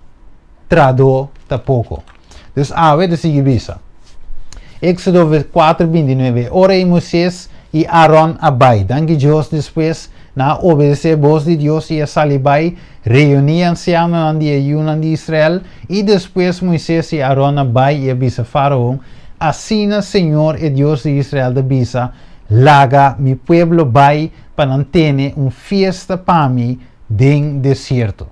Trahadó ta poko. Dus awe ta sigui bisa. Éxodo 4, 29, Ora ei Moisés i Aaron a bai. Danki Dios despues nan a obedesé bos di Dios i a sali bai reuní e ansianonan di e yunan di Israel. I despues Moisés i Aaron a bai i a bisa Fáraon, Asina señor e Dios di Israel ta bisa, Laga mi pueblo bai pa nan tene un fiesta pa mi den desierto.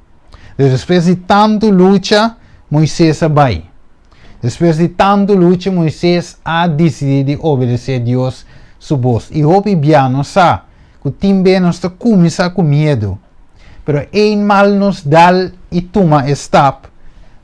Dus despues di tantu lucha, Moises a bai. Despues di tantu lucha, Moises a disidí di obedesé Dios su bos. I hopi bia nos sa ku tin be nos ta kuminsá ku miedu. Pero eenmaal nos dal i tuma e stap,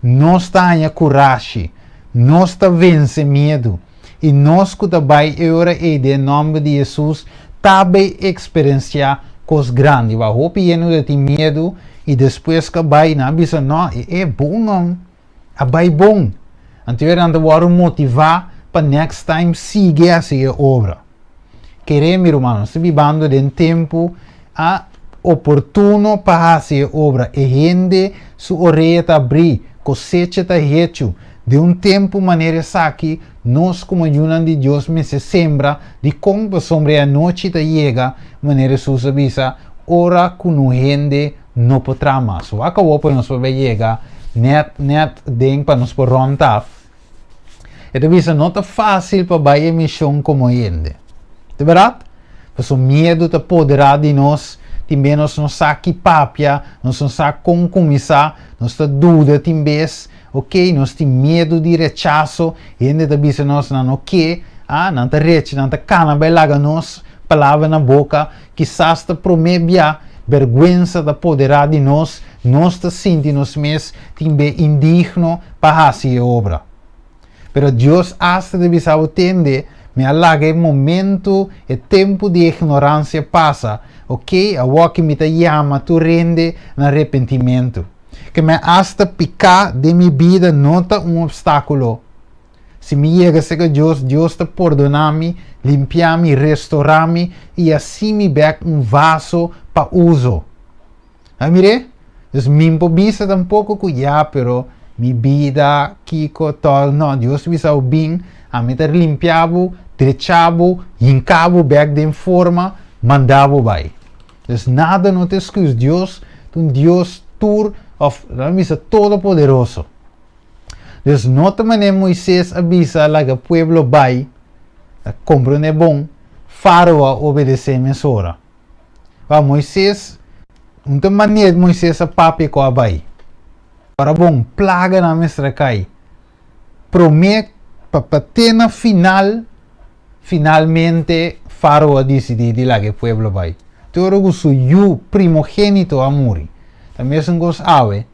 nos ta haña kurashi, nos ta vense miedu. I nos ku ta bai e ora ei den nòmber di Hesus ta bay eksperensiá kos grandi. Wak hopi hende ta tin miedu i despues ku a bai nan a bisa, No, e e bon nòm. A bai bon. Anto nan ta wòrdu motivá pa next time sigui hasi e obra. Kere mi, ruman, nos ta bibando den tempu a oportuno pa hasi e obra. E hende su orea ta habrí, kosecha ta hechu. Den un tempu manera esaki, nos komo yunan di Dios mester sembra. Dikon? Pasobra e anochi ta yega, manera Hesus a bisa, ora ku niun hende no por traha mas. Wak awor pa nos por yega net net den pa nos por rond af. E ta bisa no ta fásil pa bai e mishon komo hende. Di berdat? Pasobra miedu ta poderá di nos, tin bes nos no sa ki papia, nos no sa kon kuminsá, nos ta duda tin bes, ok, nos tin miedu di rechaso, hende ta bisa nos nan no ke, ah, nan ta recha, nan ta kana bai laga nos palabra na boka, kisas ta promé bia, bèrgwensa ta poderá di nos, nos ta sinti nos mes tin be indigno pa hasi e obra. Pero Dios asta ta bisa bo tende, mi a laga e momento, e tempu di ignoransia pasa, ok, awor ku mi ta yama tur hende na arepentimentu. Ke men asta piká den mi bida no ta un opstákulo. Si mi yega serka Dios, Dios ta pordoná mi, limpia mi, restorá mi i hasi mi bèk un vaso pa uso. A mir'é? Dus mi no por bisa tampoko ku ya, pero mi bida, kiko, tòg, no. Dios ta bisa bo bin, ami ta limpia bo, drecha bo, hinka bo bèk den forma, manda bo bai. Dus nada no ta excuse. Dios ta un Dios tur, òf laga mi bisa todopoderoso. Dus no ta manera Moises a bisa laga pueblo bai, a komprondé bon, Fárao a obedesé mesora. Pa Moises, un ta manera Moises a papia ku a bai. Ora bon, plaganan mester a kai. Promé pa pa te na final, finalmente Fárao a disidí di laga e pueblo bai. Te ora ku su yu primogénito a muri. Ta mesun kos awe.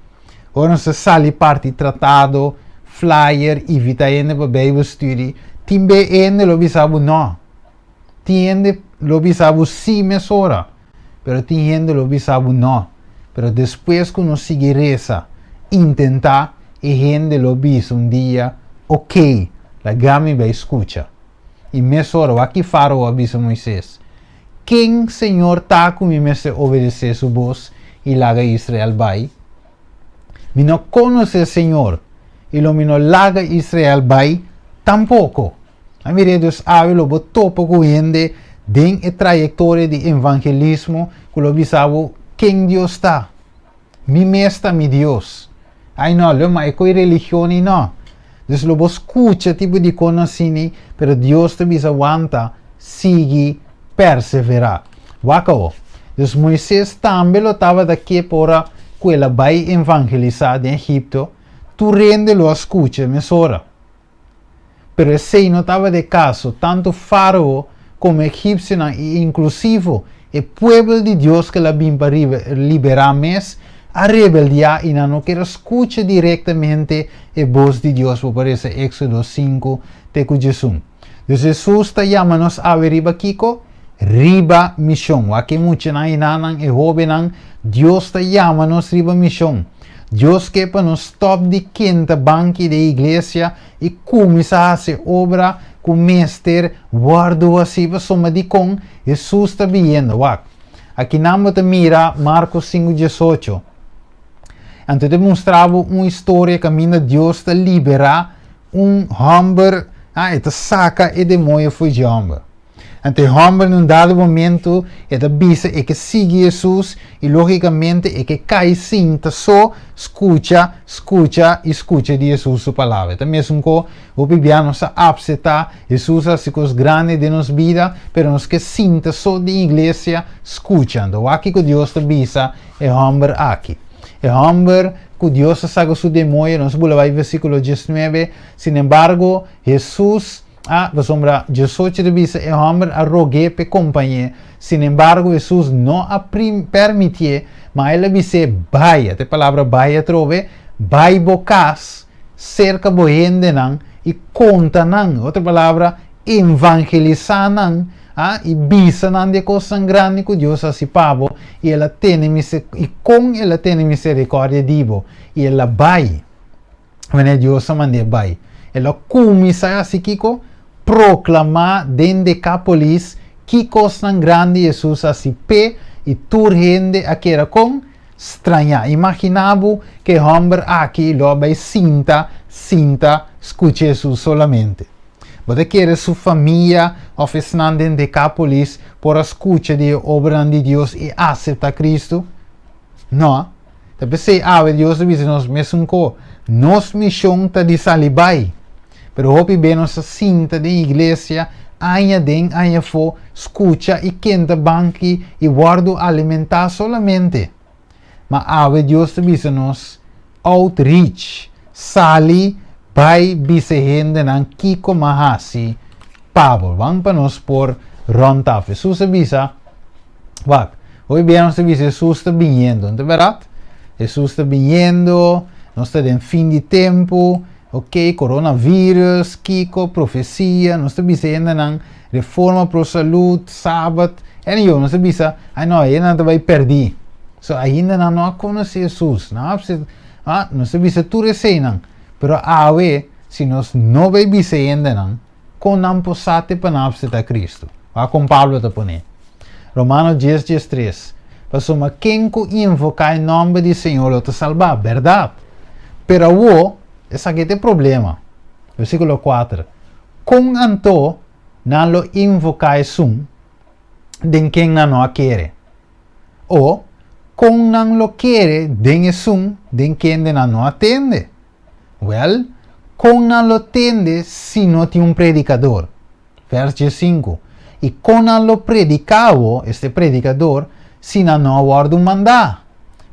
Ora nos ta sali parti tratado, flyer, invitá hende pa Bijbelstudie, tin be hende lo bisa bo no. Tin hende lo bisa bo sí mesora, pero tin hende lo bisa bo no. Pero despues ku nos sigui resa, intentá, e hende lo bisa un dia, Ok, laga mi bai skucha. I mesora, wak ki Fárao a bisa Moisés, Ken Señor ta ku mi mester obedesé su bos i laga Israel bai? Mi no konosé Señor, i lo mi no laga Israel bai tampoko. A mir'é dus awe lo bo topa ku hende den e trayektoria di evangelismo ku lo bisa bo ken Dios ta. Mi mes ta mi Dios. Ai no, lo ma e koe religion ei no. Dus lo bo skucha tipo di kon asini, pero Dios ta bisa wanta, sigui, perseverá. Wak awo. Dus Moises tambe lo tabata ke pa ora ku el a bai evangelisá den Egipto, tur hende lo a skucha mesora. Pero esei no tabata e kaso, tantu Fárao komo egipsionan i inklusivo e pueblo di Dios ku el a bin pa liberá mes a rebeldiá i nan no ker a skucha direktamente e bos di Dios, bo por lesa Éksodo 5 te ku 11. Dus Hesus ta yama nos awe riba kiko? Riba mishon. Wak e muchanan i nannan, e hóbennan, Dios ta yama nos riba mishon. Dios ke pa nos stòp di kenta banki den iglesia i kuminsá hasi obra ku mester wòrdu hasí pasobra dikon Hesus ta biniendo. Wak, akinan bo ta mira Marko 5:18. Anto ta mustra bo un historia kaminda Dios ta liberá un hòmber, ah, e ta saka e demoño for dje hòmber. Anto e hòmber na un dado momentu e ta bisa e ke sigui Hesus i lógikamente e ke kai sinta so skucha, skucha i skucha di Hesus su palabra. E ta mesun ku hopi bia nos a apseptá Hesus a hasi kos grandi den nos bida, pero nos ke sinta so den iglesia skucha. Anto wak kiko Dios ta bisa e hòmber aki. E hòmber ku Dios a saka su demoño, nos bula bai versíkulo 19, Sinembargo, Hesus A Pasobra 18 ta bisa e hòmber a rog'é p'e kompañ'é. Sinembargo, Hesus no a permitié, ma el a bis'é, Bai, e ta e palabra bai atrobe, bai bo kas, serka bo hendenan, i konta nan, otro palabra, evangelisá nan, a i bisa nan di e kosnan grandi ku Dios a hasi pa bo, i el a tene i kon el a tene miserikòrdia di bo. I el a bai. Wanneer Dios a mand'é bai. El a kuminsá hasi kiko? Proklamá den Dekápolis ki kosnan grandi Hesus a hasi p'e, i tur hende a keda kon? Strañá. Imaginá bo ku e hòmber aki lo a bai sinta sinta skucha Hesus solamente. Bo ta kere su famia òf esnan den Dekápolis por a skucha di e obranan di Dios i aseptá Kristu? Nò. Ta p'esei awe Dios ta bisa nos mesun ko, nos mishon ta di sali bai. Pero hopi be nos ta sinta den iglesia aña den aña afó, skucha i kenta banki i wòrdu alimentá solamente. Ma awe Dios ta bisa nos, outreach, sali bai bisa e hendenan kiko m'a hasi pa bo. Ban pa nos por rònt af. Hesus a bisa, Wak, hopi bia nos ta bisa Hesus ta biniendo, no ta bèrdat? Hesus ta biniendo, nos ta den fin di tempu, ok, coronavirus, kiko, profesia, nos ta bisa hendenan reforma pro salud, sabat, anyway, nos ta bisa, ai no, hendenan ta bai pèrdí. So, ainda nan no a konosé Hesus, nan a ah, nos ta bisa tur eseinan, pero awe, si nos no bai bisa hendenan, Kon nan por sa te pa nan apseptá Kristu? Wak kon Pablo ta pon'é. Romano dies 13, Pasobra ken ku invoká e nòmber di Señor lo ta salbá. Bèrdat! Pero awor, esaki ta e problema. Versíkulo kuater, Kon anto nan lo invoká esun den ken nan no a kere? O, kon nan lo kere den esun den kende nan no a tende? Wèl, kon nan lo tende si no tin un predikador? Vèrs 15, I kon nan lo prediká bo, este predikador, si nan no a wòrdu mandá?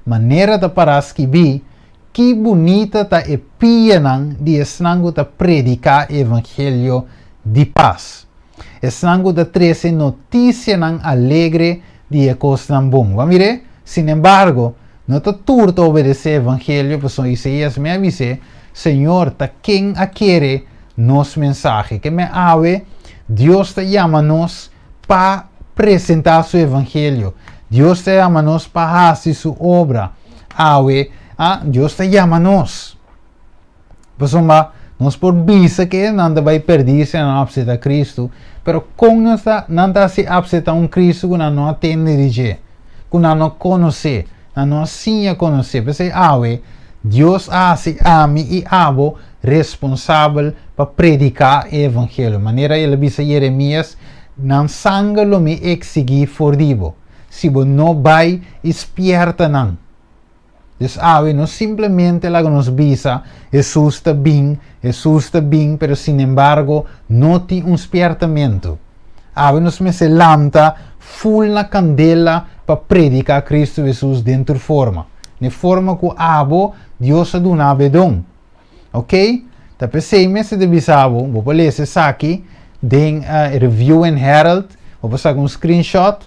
Manera ta pará skibí, Ki bunita ta e pianan di esnan ku ta prediká e evangelio di pas, esnan ku ta trese notisianan alegre di e kosnan bon. Bo a mir'é? Sinembargo, No ta tur ta obedesé evangelio, pasobra Isaías me a bis'é, Señor, ta ken a kere nos mensahe? Ke me awe Dios ta yama nos pa presentá su evangelio. Dios ta yama nos pa hasi su obra. Awe, ah, Dios ta yama nos. Pasobra nos por bisa ke nan ta bai perdí si nan no apseptá Kristu, pero kon nos ta, nan ta hasi apseptá un Kristu ku nan no a tende di dje, ku nan no konosé, nan no a siña konosé? P'esei awe Dios a hasi ami i abo responsabel pa prediká e evangelio. Manera el a bisa Yeremías, Nan sanger lo mi eksigí for di bo, si bo no bai i spièrta nan. Dus awe no simplemente laga nos bisa, Hesus ta bin, Hesus ta bin, pero sinembargo no tin un spiertamentu. Awe nos mester lanta ful na kandela pa prediká Kristu Hesus den tur forma. Den forma ku abo Dios a duna bo e don. Ok? Ta p'esei mester ta bisa bo, bo por lesa esaki den Review and Herald, bo por saka un screenshot,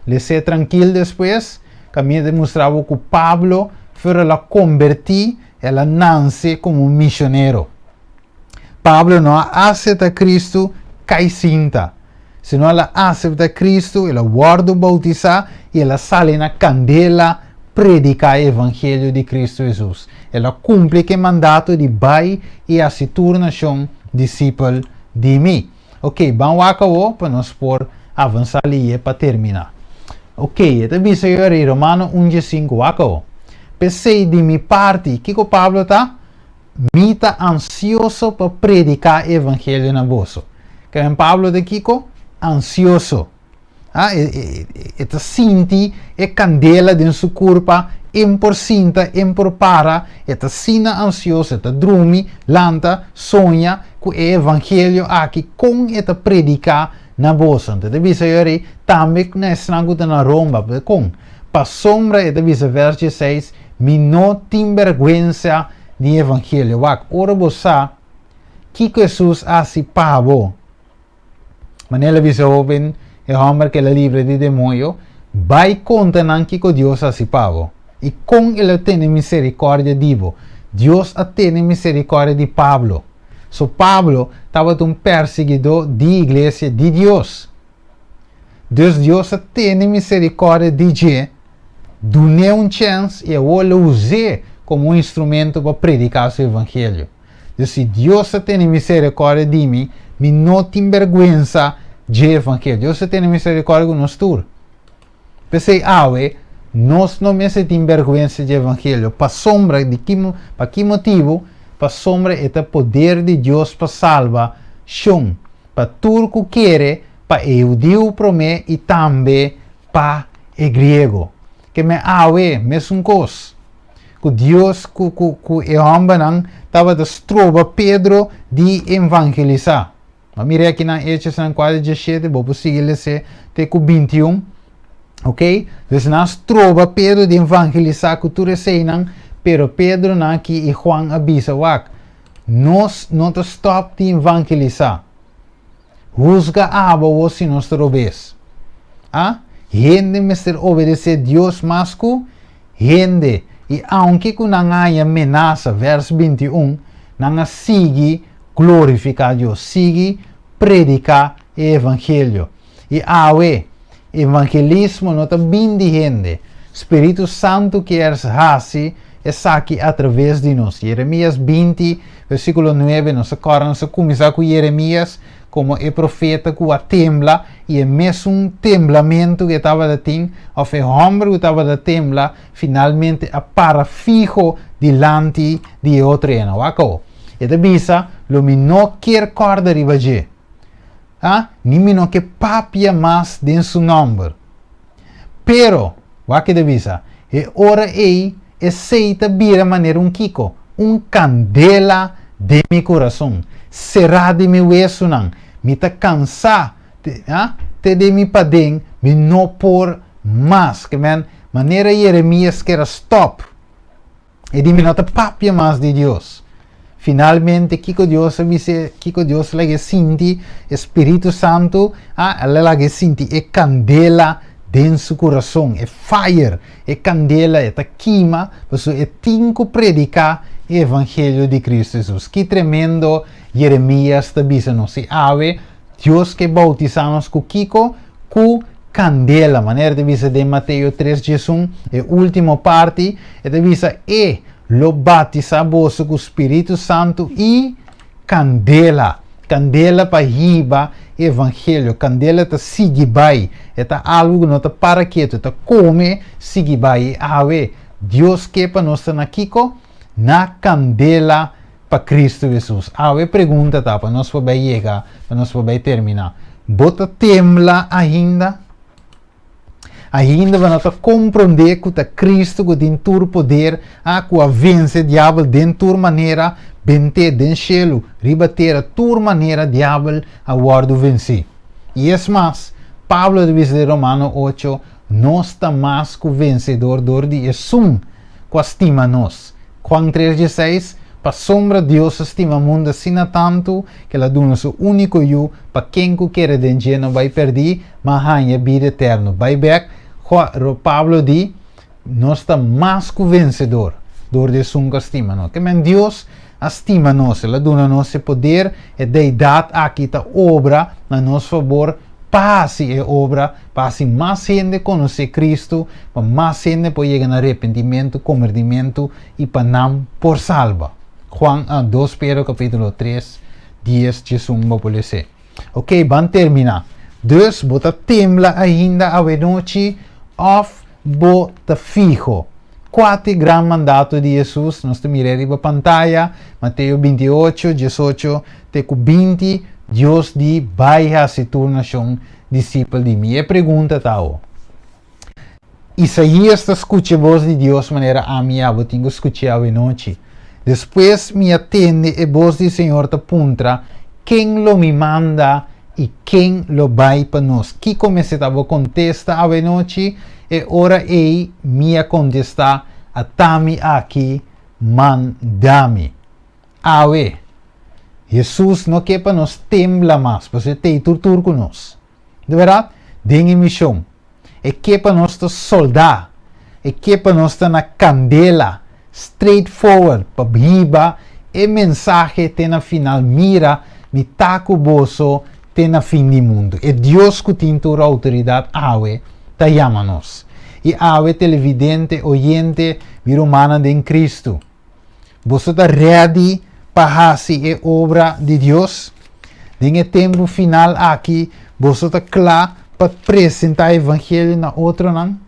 les'é trankil despues, kaminda ta mustra bo ku Pablo for el a kombertí, el a nanse komo un misionero. Pablo no a aseptá Kristu kai sinta, sino el a aseptá Kristu, el a wòrdu boutisá i el a sali na kandela prediká e evangelio di Kristu Hesus. El a kumpli ku e mandato di bai i hasi tur nashon disipel di mi. Ok, ban wak awor pa nos por avansá liye pa terminá. Ok, e ta bisa yo ari Romano un 15, wak awor. P'esei di mi parti, kiko Pablo ta? Mi ta ansioso pa prediká e evangelio na boso. Keren Pablo ta kiko? Ansioso. Ah, e, e, e ta sinti e kandela den su kurpa, en por sinta, en por para, e ta sina ansioso, e ta drumi, lanta, soña ku e evangelio aki kon e ta prediká na boso. Anto e ta bisa yo ari tambe na esnan ku ta na Roma, kon? Pasobra e ta bisa vers 16, Mi no tin bèrgwensa di evangelio. Wak, ora bo sa kiko Hesus a hasi pa bo, manera el a bisa e hóben, e hòmber ku el a libra di demoño, bai konta nan kiko Dios a hasi pa bo i kon el a tene miserikòrdia di bo. Dios a tene miserikòrdia di Pablo. So Pablo tabata un persiguidó di iglesia di Dios. Dus Dios a tene miserikòrdia di dje, dun'é un chèns i awor lo us'é komo un instrumento pa prediká su evangelio. Si Dios ta tene miserikòrdia di mi, mi no tin bèrgwensa dje evangelio. Dios ta tene miserikòrdia ku nos tur. P'esei awe, nos no mester tin bèrgwensa dje evangelio. Pasobra di ki, pa ki motibu? Pasobra e ta poder di Dios pa salbashon pa tur ku kere, pa e hudiu promé i tambe pa e griego. Ke men awe, mesun kos. Ku Dios ku ku ku e hòmbernan tabata stroba Pedro di evangelisá. Bo mira aki nan Hechosnan 4:17, bo por sigui les'é te ku 21. Ok? Dus nan a stroba Pedro di evangelisá ku tur eseinan, pero Pedro nan aki i Juan a bisa, Wak, nos no ta stòp di evangelisá. Husga abo awor si nos ta robes. A Hende mester obedesé Dios mas ku hende, i aunke ku nan a haña menasa, vers 21, nan a sigui glorifiká Dios, sigui prediká e evangelio. I awe, evangelismo no ta bin di hende. Spiritu Santu kier hasi esaki atraves di nos. Jeremias 20, versíkulo 9, nos a kòrda nos a kuminsá ku Jeremias komo e profeta ku a tembla, i e mesun temblamentu ku e tabata tin, òf e hòmber ku tabata tembla, finalmente a para fiho dilanti di e otro hende. Wak awor. E ta bisa, Lo mi no kier kòrda riba dje. Ha? Ni mi no ke papia mas den su nòmber. Pero, wak e ta bisa, e ora ei esei ta bira manera un kiko? Un kandela den mi kurason, será den mi wesunan. Mi ta kansá, te, ha? Te den mi paden mi no por mas. Ke men, manera Jeremias ker a stòp. E di mi no ta papia mas di Dios. Finalmente, kiko Dios a bis'é? Kiko Dios lag'é sinti? E Spiritu Santu, ah, el a lag'é sinti e kandela den su kurason, e fire, e kandela, e ta kima, pasobra e tin ku prediká e evangelio di Kristu Hesus. Ki tremendo Jeremias ta bisa nos! I awe, Dios ke boutisá nos ku kiko? Ku kandela. Manera ta bisa den Mateo 3, 11, e último parti, e ta bisa, E lo batisá boso ku Spiritu Santu i kandela. Kandela pa hiba e evangelio. Kandela ta sigui bai. E ta algu ku no ta para ketu, e ta kome sigui bai. I awe, Dios ke pa nos ta na kiko? Na kandela pa Cristo Jesus. Awe pregunta ta pa nos por bai yega, pa nos por bai termina. Bo ta tembla ainda? Ainda bo no ta comprende cu ta Cristo cu tin tur poder, a cu a vence diabel den tur manera, bente den cielo, riba tera, tur manera diabel a wordo venci. Y es mas, Pablo ta bisa den Romano 8, nos ta mas cu vencedor door di esun cu a stima nos. Juan 3, 16, Pasobra Dios a stima mundu asina tantu, ku el a duna su úniko Yu, pa ken ku kere den dje no bai pèrdí, ma haña bida eterno. Bai bèk, Pablo di, Nos ta mas ku vensedor dor di esun ku a stima nos. Ke men Dios a stima nos, el a duna nos e poder, e deidat aki ta obra na nos fabor pa hasi e obra, pa hasi mas hende konosé Kristu, pa mas hende por yega na repentimentu, kombertimentu i pa nan por salba. Juan, 2 Pedro kapítulo 3, 10, 11 bo por les'é. Ok, ban terminá. Dus, bo ta tembla ainda awenochi òf bo ta fiho? Kua ta e gran mandato di Hesus? Nos ta mir'é riba pantaya, Mateo 28, 18 te ku 20, Dios di, Bai hasi tur nashon disipel di mi. E pregunta ta awo, Isaías ta skucha e bos di Dios manera ami i abo tin ku skuch'é awenochi? Despues mi a tende e bos di Señor ta puntra, Ken lo mi manda i ken lo bai pa nos? Kiko mester ta bo kontesta awenochi? E ora ei mi a kontestá, Atami aki, manda mi. Awe, Hesus no ke pa nos tembla mas, pasobra e t'ei tur tur ku nos. Di bèrdat, den e mishon, e ke pa nos ta soldá, e ke pa nos ta na kandela, straight forward, pa hiba e mensahe te na final, Mira, mi ta ku boso te na fin di mundu. E Dios ku tin tur outoridat awe ta yama nos. I awe, televidente, oyente, mi rumannan den Kristu, Boso ta ready pa hasi e obra di Dios? Den e tempu final aki, boso ta kla pa presentá evangelio na otronan?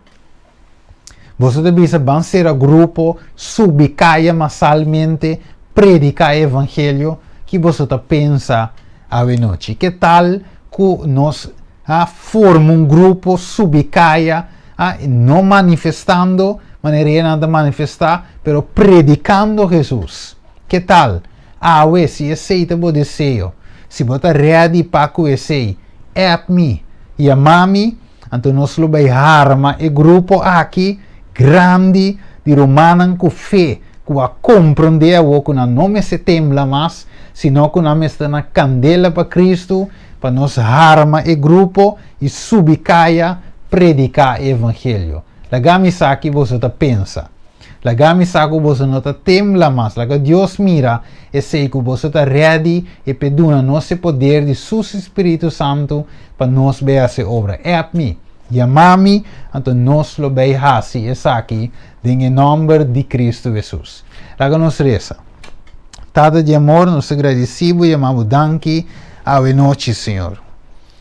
Boso ta bisa ban sera grupo, subi kaya masalmente, prediká e evangelio? Ki boso ta pensa awe nochi? Ke tal ku nos a forma un grupo, subi kaya, a no manifestando manera e nan ta manifestá, pero predikando Hesus? Ke tal? Awe, si esei ta bo deseo, si bo ta ready pa ku esei, app mi, yama mi, Anto nos lo bai harma e grupo aki grandi di rumannan ku fe, ku a komprondé awor ku nan no mester tembla mas, sino ku nan mester na kandela pa Kristu, pa nos harma e grupo i subi kaya prediká e evangelio. Laga mi sa ki boso ta pensa. Laga mi sa ku boso no ta tembla mas. Laga Dios mira esei ku boso ta ready i p'e duna nos e poder di Su Spiritu Santu pa nos bay hasi obra. App mi, yama mi, anto nos lo bay hasi esaki den e nomber di Cristo Jesus. Laga nos resa. Tata di amor, nos ta gradisi bo, yama bo danki awe nochi, Señor.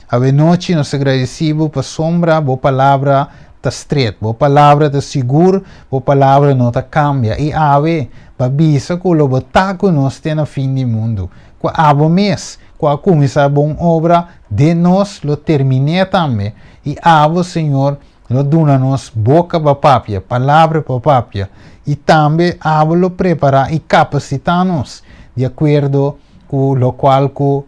Awe nochi nos ta gradisi bo pasobra bo palabra ta stret, bo palabra ta sigur, bo palabra no ta kambia. I awe bo a bisa ku lo bo ta ku nos te na fin di mundu, ku abo mes ku a kuminsá bon obra den nos lo termin'é tambe. I abo, Señor, lo duna nos boka pa papia, palabra pa papia, i tambe abo lo prepará i kapasitá nos di akuerdo ku lokual ku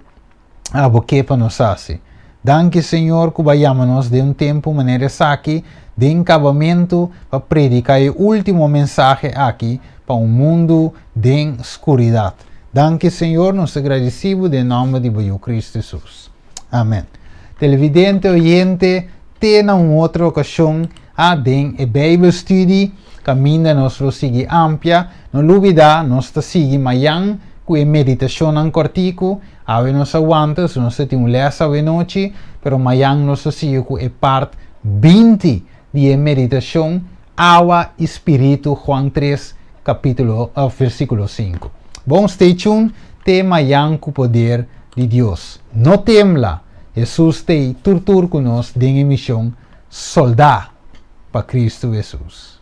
Abo ke pa nos hasi. Danki Señor ku bo a yama nos den un tempu manera esaki den kabamentu pa predika e ultimo mensahe aki pa un mundu den skuridat. Danki Señor nos ta gradisi bo den nomber di bo Yu Kristu Hesus. Amen. Televidente oyente te na un otro okashon a den e Bijbelstudie kaminda nos lo sigui ampia. No lubida nos ta sigui mayan ku e meditashonnan kòrtiku. Awe nos a wanta, so nos ta tin un lès awe nochi, pero mayan nos ta sigui ku e part 20 di e meditashon Awa i Spiritu, Juan 3, kapítulo, versíkulo 5. Bon, stay tuned te mayan ku poder di Dios. No tembla! Hesus t'ei tur tur ku nos den e mishon Soldá pa Kristu Hesus.